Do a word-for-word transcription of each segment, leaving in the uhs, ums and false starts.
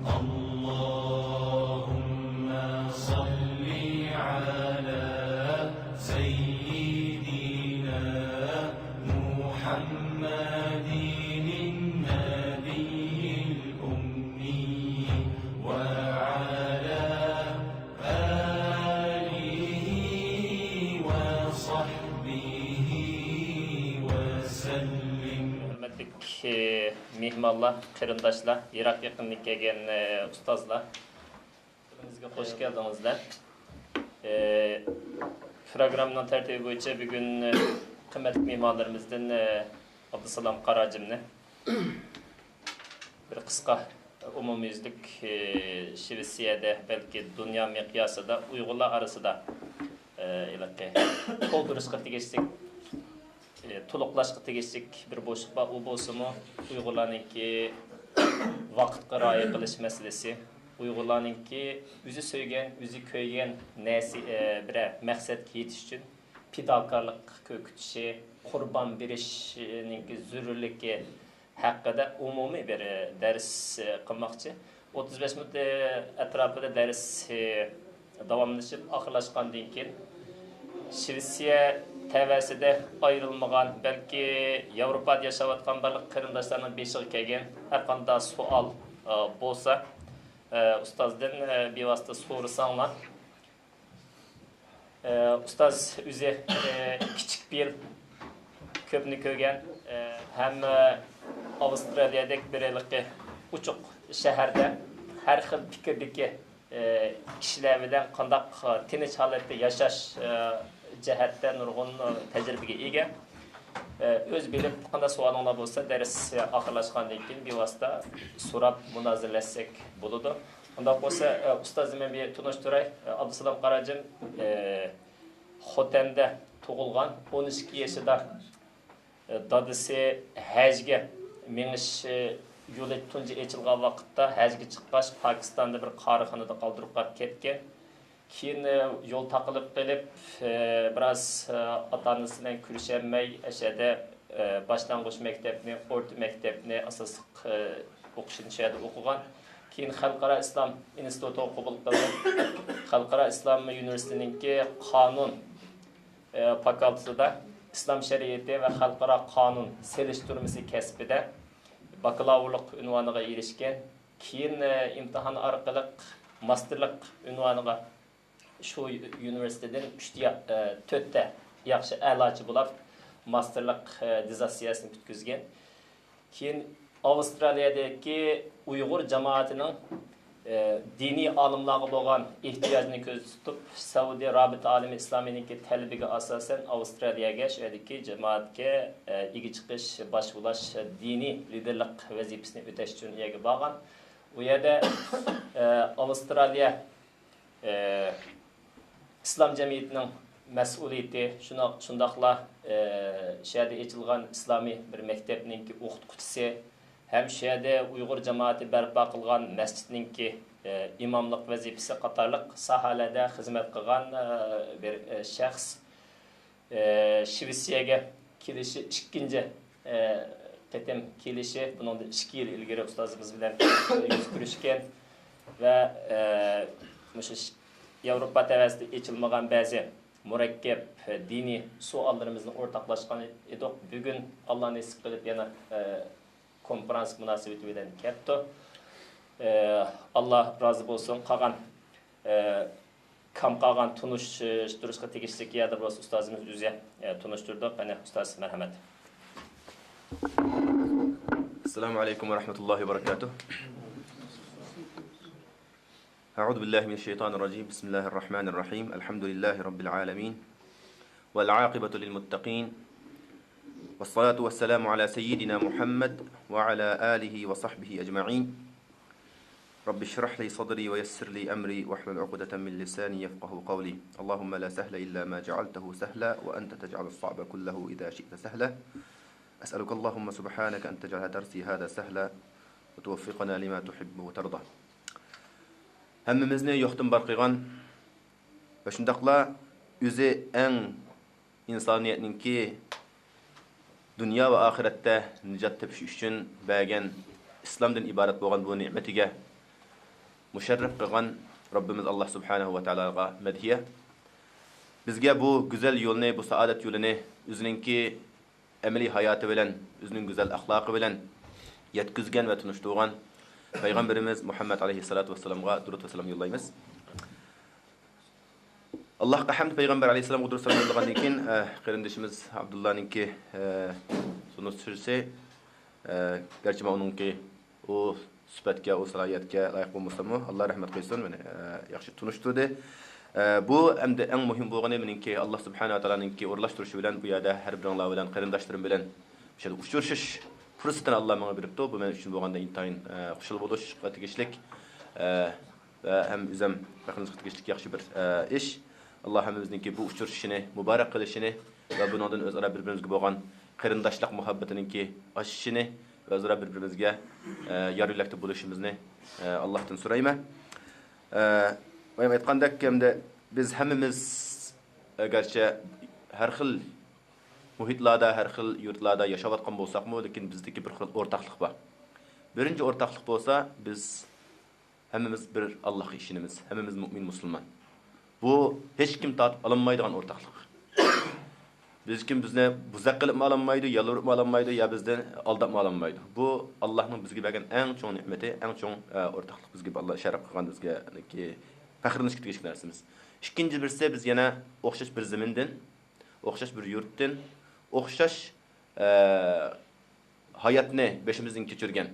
اللهم صل على سيدنا محمد النبي الأمي وعلى آله وصحبه وسلم. ھۆرمەتلىك، ئى، مېھمانلار، قېرىنداشلار، يىراق يېقىندىن كەلگەن، ئى، ئۇستازلار، ھەممىڭلارغا خوش كەلدىڭىزلەر. ئى، پروگراممىنىڭ تەرتىپى بويىچە بۈگۈن، ئى، قىممەتلىك مېھمانلىرىمىزدىن، ئى، ئابدۇسالام قاراجىمنى بىر قىسقا ئومۇميۈزلۈك، ئى، شىۋېتسىيەدە، بەلكى دۇنيا مىقياسىدا ئۇيغۇرلار ئارىسىدا، ئى، ھېلىقى تولدۇرۇشقا تېگىشلىك، ئى، تولۇقلاشقا تېگىشلىك بىر بوشلۇق بار. ئۇ بولسىمۇ ئۇيغۇرلارنىڭكى ۋاقىتقا رىئايە قىلىش مەسىلىسى، ئۇيغۇرلارنىڭكى ئۆزى سۆيگەن، ئۆزى كۆيگەن نەرسە، ئى، بىرەر مەقسەتكە يېتىش ئۈچۈن پىداكارلىق كۆرسىتىشى، قۇربان بېرىشنىڭكى زۆرۈرلۈكى ھەققىدە ئومۇمىي بىر دەرس قىلماقچى. ئوتتۇز بەش مىنۇت ئەتراپىدا دەرس داۋاملىشىپ، ئاخىرلاشقاندىن كېيىن، شىۋېتسىيە تەۋەسىدە ئايرىلمىغان، بەلكى ياۋروپادا ياشاۋاتقان بارلىق قېرىنداشلارنىڭ بېشىغا كەلگەن ھەرقانداق سوئال، ئە، بولسا، ئە، ئۇستازدىن، ئە، بىۋاسىتە سورىساڭلار. ئۇستاز ئۆزى، ئى، كىچىك پېئىل، كۆپنى كۆرگەن، ئى، ھەم، ئى، ئاۋسترالىيەدەك بىر ھېلىقى ئوچۇق شەھەردە ھەر خىل پىكىردىكى، ئى، كىشىلەر بىلەن قانداق، ئى، تىنچ ھالەتتە ياشاش، ئى، جەھەتتە نۇرغۇن، ئى، تەجرىبىگە ئىگە. ئى، ئۆز بىلىپ قانداق سوئالىڭلار بولسا، دەرس ئاخىرلاشقاندىن كېيىن بىۋاسىتە سوراپ مۇنازىرىلەشسەك بولىدۇ. ئۇنداق بولسا، ئە، ئۇستازنى مەن بىر تونۇشتۇراي. ئە، ئابدۇسالام قاراجىم، ئە، خوتەندە تۇغۇلغان، ئون ئىككى يېشىدا، ئە، دادىسى ھەجگە مېڭىش، ئە، يولى تۇنجى ئېچىلغان ۋاقىتتا ھەجگە چىققاچ، پاكىستاندا بىر قارىخانىدا قالدۇرۇپ قېلىپ كەتكەن. كېيىن، ئە، يول تاقىلىپ قېلىپ، ئە، بىراز، ئە، ئاتا-ئانىسى بىلەن كۆرۈشەلمەي، ئەشەدە، ئە، باشلانغۇچ مەكتەپنى، ئورتا مەكتەپنى، ئاساسلىق، ئە، ئوقۇشىنى شۇ يەردە ئوقۇغان. كېيىن خەلقئارا ئىسلام ئىنستىتۇتىغا قوبۇل قىلىنىپ، خەلقئارا ئىسلام ئۇنىۋېرسىتېتىنىڭكى قانۇن، ئە، فاكۇلتېتىدا ئىسلام شەرىئىتى ۋە خەلقئارا قانۇن سېلىشتۇرمىسى كەسپىدە باكلاۋۇرلۇق ئۇنۋانىغا ئېرىشكەن. كېيىن، ئە، ئىمتىھان ئارقىلىق ماستېرلىق ئۇنۋانىغا شۇ ئۇنىۋېرسىتېتتىن ئۈچتە يا-، ئە، تۆتتە ياخشى ئەلاچى بولاپ، ماستېرلىق، ئە، دىززېرتاتسىيەسىنى پۈتكۈزگەن. كېيىن ئاۋسترالىيەدىكى ئۇيغۇر جامائىتىنىڭ، ئە، دىنىي ئالىملارغا بولغان ئېھتىياجىنى كۆزدە تۇتۇپ، سەئۇدى رابىتە ئالىمى ئىسلامىينىڭكى تەلىپىگە ئاساسەن، ئاۋسترالىيەگە شۇ يەردىكى جامائەتكە، ئە، ئىگە چىقىش، باش بولاش، دىنىي لىدېرلىق ۋەزىپىسىنى ئۆتەش ئۈچۈن ئۇ يەرگە بارغان. ئۇ يەردە، ئە، ئاۋسترالىيە ئى، ئىسلام جەمئىيىتىنىڭ مەسئۇلىيىتى، شۇنا-، شۇنداقلا، ئى، شۇ يەردە ئېچىلغان ئىسلامىي بىر مەكتەپنىڭكى ئوقۇتقۇچىسى ھەم شۇ يەردە ئۇيغۇر جامائىتى بەرپا قىلغان مەسچىتنىڭكى، ئى، ئىماملىق ۋەزىپىسى قاتارلىق ساھەلەردە خىزمەت قىلغان، ئى، بىر، ئى، شەخس. ئى، شىۋېتسىيەگە كېلىشى ئىككىنچى، ئى، قېتىم كېلىشى، بۇنىڭدىن ئىككى يىل ئىلگىرى ئۇستازىمىز بىلەن يۈز كۆرۈشكەن ۋە، ئى، مۇشۇ ش-، ياۋروپا تەۋەسىدە ئېچىلمىغان بەزى مۇرەككەپ دىنىي سوئاللىرىمىزنى ئورتاقلاشقان ئىدۇق. بۈگۈن ئاللا نېسىپ قىلىپ يەنە، ئى، كونفرانس مۇناسىۋىتى بىلەن كەپتۇ. ئى، ئاللا رازى بولسۇن. قالغان ئى، كام قالغان تونۇشتۇرۇشقا تېگىشلىك يەردە بولسا ئۇستازىمىز ئۆزى، ئى، تونۇشتۇرىدۇ. قېنى، ئۇستاز، مەرھەمەت. السلام عليكم ورحمة الله وبركاته. أعوذ بالله من الشيطان الرجيم. بسم الله الرحمن الرحيم. الحمد لله رب العالمين. والعاقبة للمتقين. والصلاة والسلام على سيدنا محمد وعلى آله وصحبه أجمعين. رب اشرح لي صدري ويسر لي أمري واحلل عقدة من لساني يفقهوا قولي. اللهم لا سهل إلا ما جعلته سهلا وأنت تجعل الصعب كله إذا شئت سهلا. أسألك اللهم سبحانك أن تجعل درسي هذا سهلا وتوفقنا لما تحب وترضى. ھەممىمىزنى يوقتىن بار قىلغان ۋە شۇنداقلا ئۆزى ئەڭ ئىنسانىيەتنىڭكى دۇنيا ۋە ئاخىرەتتە نىجات تېپىش ئۈچۈن بەرگەن ئىسلامدىن ئىبارەت بولغان بۇ نېمىتىگە مۇشەررەپ قىلغان رەببىمىز ئاللا سۇبھانەھۇ ۋە تائالاغا مەدھىيە. بىزگە بۇ گۈزەل يولنى، بۇ سائادەت يولىنى ئۆزىنىڭكى ئەمەلىي ھاياتى بىلەن، ئۆزىنىڭ گۈزەل ئەخلاقى بىلەن يەتكۈزگەن ۋە تونۇشتۇرغان پەيغەمبىرىمىز مۇھەممەد ئەلەيھىسسالاتۇ ۋەسسالامغا دۇرۇد ۋە سالام يوللايمىز. ئاللاھقا ھەمد، پەيغەمبەر ئەلەيھىسسالامغا دۇرۇد سالام يوللىغاندىن كېيىن، ئە، قېرىندىشىمىز ئابدۇللانىڭكى، ئە، سۇنۇس سۈرىسى، ئە، گەرچە مەن ئۇنىڭكى ئۇ سۈپەتكە، ئۇ سالاھىيەتكە لايىق بولمىساممۇ، ئاللا رەھمەت قىلسۇن، مېنى، ئە، ياخشى تونۇشتۇردى. ئە، بۇ ئەمدى ئەڭ مۇھىم بولغىنى مېنىڭكى، ئاللا سۇبھانەھۇ ۋە تائالانىڭكى ئورۇنلاشتۇرۇشى بىلەن بۇ يەردە ھەر بىرىڭلار بىلەن، قېرىنداشلىرىم بىلەن شۇ ئۇچرىشىش پۇرسىتىنى ئاللا ماڭا بېرىپتۇ. بۇ مەن ئۈچۈن بولغاندا ئىنتايىن، ئە، خۇشال بولۇشقا تېگىشلىك، ئە، ۋە ھەم ئۆزۈم پەخىرلىنىشقا تېگىشلىك ياخشى بىر، ئە، ئىش. ئاللا ھەممىمىزنىڭكى بۇ ئۇچرىشىشىنى مۇبارەك قىلىشىنى ۋە بۇنىڭدىن ئۆزئارا بىر-بىرىمىزگە بولغان قېرىنداشلىق مۇھەببىتىنىڭكى ئاشىشىنى ۋە ئۆزئارا بىر-بىرىمىزگە، ئە، يار-يۆلەكتە بولۇشىمىزنى، ئە، ئاللاھتىن سورايمەن. ئە، بايام ئېيتقاندەك، ئەمدى بىز ھەممىمىز، ئەگەرچە ھەر خىل مۇھىتلاردا، ھەر خىل يۇرتلاردا ياشاۋاتقان بولساقمۇ، لېكىن بىزدىكى بىر خىل ئورتاقلىق بار. بىرىنچى ئورتاقلىق بولسا، بىز ھەممىمىز بىر ئاللاھقا ئىشىنىمىز، ھەممىمىز مۆمىن مۇسۇلمان. بۇ ھېچكىم تارتىپ ئالالمايدىغان ئورتاقلىق. ھېچكىم بىزنى بوزەك قىلىپمۇ ئالالمايدۇ، يالۋۇرۇپمۇ ئالالمايدۇ، يا بىزدىن ئالداپمۇ ئالالمايدۇ. بۇ ئاللاھنىڭ بىزگە بەرگەن ئەڭ چوڭ نېمىتى، ئەڭ چوڭ، ئە، ئورتاقلىق، بىزگە ئاللا شەرەپ قىلغان، بىزگە پەخىرلىنىشكە تېگىشلىك نەرسىمىز. ئىككىنچى بىرسى، بىز يەنە ئوخشاش بىر زېمىندىن، ئوخشاش بىر يۇرتتىن، ئوخشاش، ئە، ھاياتنى بېشىمىزدىن كەچۈرگەن،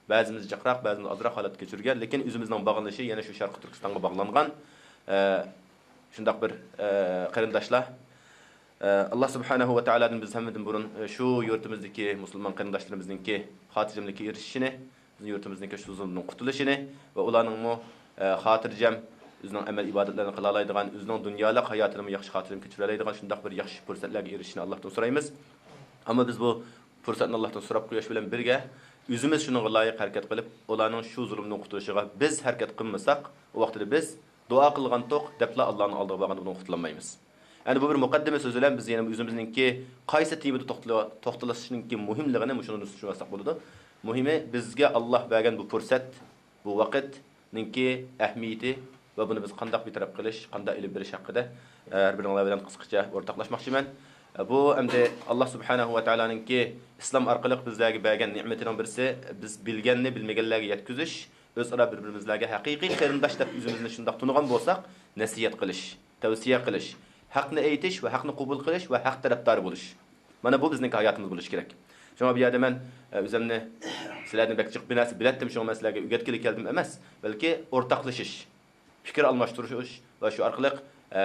بەزىمىز جىقراق، بەزىمىز ئازراق ھالەتتە كەچۈرگەن، لېكىن ئۆزىمىزنىڭ باغلىنىشى يەنە شۇ شەرقىي تۈركىستانغا باغلانغان، ئە، شۇنداق بىر، ئە، قېرىنداشلار. ئە، ئاللا سۇبھانەھۇ ۋە تائالادىن بىز ھەممىدىن بۇرۇن، ئە، شۇ يۇرتىمىزدىكى مۇسۇلمان قېرىنداشلىرىمىزنىڭكى خاتىرجەملىككە ئېرىشىشىنى، بىزنىڭ يۇرتىمىزنىڭكى شۇ زۇلۇمدىن قۇتۇلۇشىنى ۋە ئۇلارنىڭمۇ، ئە، خاتىرجەم ئۆزىنىڭ ئەمەل ئىبادەتلىرىنى قىلالايدىغان، ئۆزىنىڭ دۇنيالىق ھاياتىنىمۇ ياخشى خاتىرجەم كەچۈرەلەيدىغان شۇنداق بىر ياخشى پۇرسەتلەرگە ئېرىشىشىنى ئاللاھتىن سورايمىز. ئەمما بىز بۇ پۇرسەتنى ئاللاھتىن سوراپ قويۇش بىلەن بىرگە، ئۆزىمىز شۇنىڭغا لايىق ھەرىكەت قىلىپ، ئۇلارنىڭ شۇ زۇلۇمدىن قۇتۇلۇشىغا بىز ھەرىكەت قىلمىساق، ئۇ ۋاقتىدا بىز دۇئا قىلغانتۇق دەپلا ئاللانىڭ ئالدىغا بارغاندا بۇنىڭغا قۇتۇلالمايمىز. يەنى بۇ بىر مۇقەددىمە سۆز بىلەن بىز يەنە ئۆزىمىزنىڭكى قايسى تېمىدا توختىلى-، توختىلىشنىڭكى مۇھىملىقىنى مۇشۇنىڭدىن چۈشىنىۋالساق بولىدۇ. مۇھىمى، بىزگە ئاللا بەرگەن بۇ پۇرسەت، بۇ ۋاقىتنىڭكى ئەھمىيىتى ۋە بۇنى بىز قانداق بىر تەرەپ قىلىش، قانداق ئېلىپ بېرىش ھەققىدە، ئە، ھەر بىرىڭلار بىلەن قىسقىچە ئورتاقلاشماقچىمەن. ئە، بۇ ئەمدى ئاللا سۇبھانەھۇ ۋە تائالانىڭكى ئىسلام ئارقىلىق بىزلەرگە بەرگەن نېمىتىنىڭ بىرسى، بىز بىلگەننى بىلمىگەنلەرگە يەتكۈزۈش، ئۆزئارا بىر-بىرىمىزلەرگە ھەقىقىي قېرىنداش دەپ ئۆزىمىزنى شۇنداق تونۇغان بولساق، نەسىھەت قىلىش، تەۋسىيە قىلىش، ھەقنى ئېيتىش ۋە ھەقنى قوبۇل قىلىش ۋە ھەق تەرەپدارى بولۇش. مانا بۇ بىزنىڭكى ھاياتىمىز بولۇشى كېرەك. شۇڭا بۇ يەردە مەن، ئە، ئۆزۈمنى سىلەردىن بەك جىق بىر نەرسە بىلەتتىم، شۇڭا مەن سىلەرگە ئۆگەتكىلى كەلدىم ئەمەس، بەلكى ئورتاقلىشىش، پىكىر ئالماشتۇرۇش ۋە شۇ ئارقىلىق، ئە،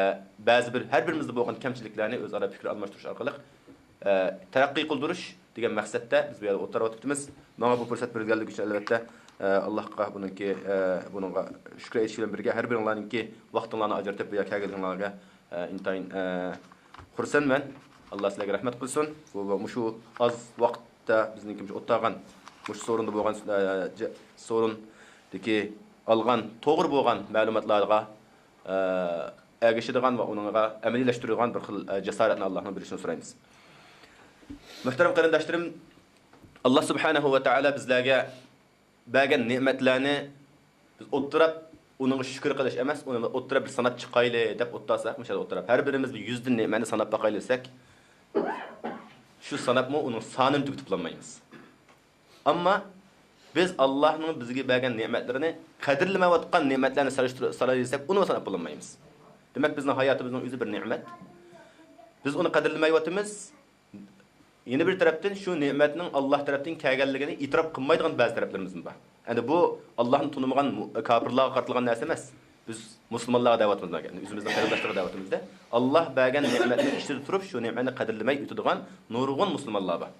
بەزى بىر، ھەر بىرىمىزدە بولغان كەمچىلىكلەرنى ئۆزئارا پىكىر ئالماشتۇرۇش ئارقىلىق، ئە، تەرەققىي قىلدۇرۇش دېگەن مەقسەتتە بىز بۇ يەردە ئولتۇرۇۋاتىپتىمىز. ماڭا بۇ پۇرسەت بېرىلگەنلىكى ئۈچۈن، ئەلۋەتتە، ئە، ئاللاھقا بۇنىڭكى، ئە، بۇنىڭغا شۈكۈر ئېيتىش بىلەن بىرگە، ھەر بىرىڭلارنىڭكى ۋاقتىڭلارنى ئاجرىتىپ بۇ يەرگە كەلگىنىڭلارغا، ئە، ئىنتايىن، ئە، خۇرسەنمەن. ئاللا سىلەرگە رەھمەت قىلسۇن. بۇ، بۇ، مۇشۇ ئاز ۋاقىتتا بىزنىڭكى مۇشۇ ئولتۇرغان، مۇشۇ سورۇندا بولغان، ئە، جە-، سورۇندىكى ئالغان توغرا بولغان مەلۇماتلارغا، ئە، ئەگىشىدىغان ۋە ئۇنىڭغا ئەمەلىيلەشتۈرىدىغان بىر خىل، ئە، جاسارەتنى ئاللانىڭ بېرىشىنى سورايمىز. مۆھتەرەم قېرىنداشلىرىم، ئاللا سۇبھانەھۇ ۋە تائالا بىزلەرگە بەرگەن نېمەتلەرنى بىز ئولتۇراپ ئۇنىڭغا شۈكۈر قىلىش ئەمەس، ئۇنى ئولتۇراپ بىر ساناپ چىقايلى دەپ ئولتۇرساق، مۇشۇ يەردە ئولتۇراپ ھەر بىرىمىز بىر يۈزدىن نېمەتنى ساناپ باقايلى دېسەك، شۇ ساناپمۇ ئۇنىڭ سانىنى تۈگىتىپ بولالمايمىز. ئەمما بىز ئاللاھنىڭ بىزگە بەرگەن نېمەتلىرىنى قەدىرلىمەيۋاتقان نېمەتلەرنى سېلىشتۇر-، سانايلى دېسەك، ئۇنىمۇ ساناپ بولالمايمىز. دېمەك، بىزنىڭ ھاياتىمىزنىڭ ئۆزى بىر نېمەت. بىز ئۇنى قەدىرلىمەيۋاتىمىز. يەنە بىر تەرەپتىن، شۇ نېمەتنىڭ ئاللاھ تەرەپتىن كەلگەنلىكىنى ئېتىراپ قىلمايدىغان بەزى تەرەپلىرىمىزمۇ بار. ئەمدى بۇ ئاللاھنى تانىمىغان مۇ-، كاپىرلارغا قارىتىلغان نەرسە ئەمەس. بىز مۇسۇلمانلارغا دەۋاتىمىز، يەنى ئۆزىمىزنىڭ قېرىنداشلىرىغا دەۋاتىمىز-دە. ئاللاھ بەرگەن نېمەتنىڭ ئىچىدە تۇرۇپ، شۇ نېمەتنى قەدىرلىمەي ئۆتىدىغان نۇرغۇن مۇسۇلمانلار بار.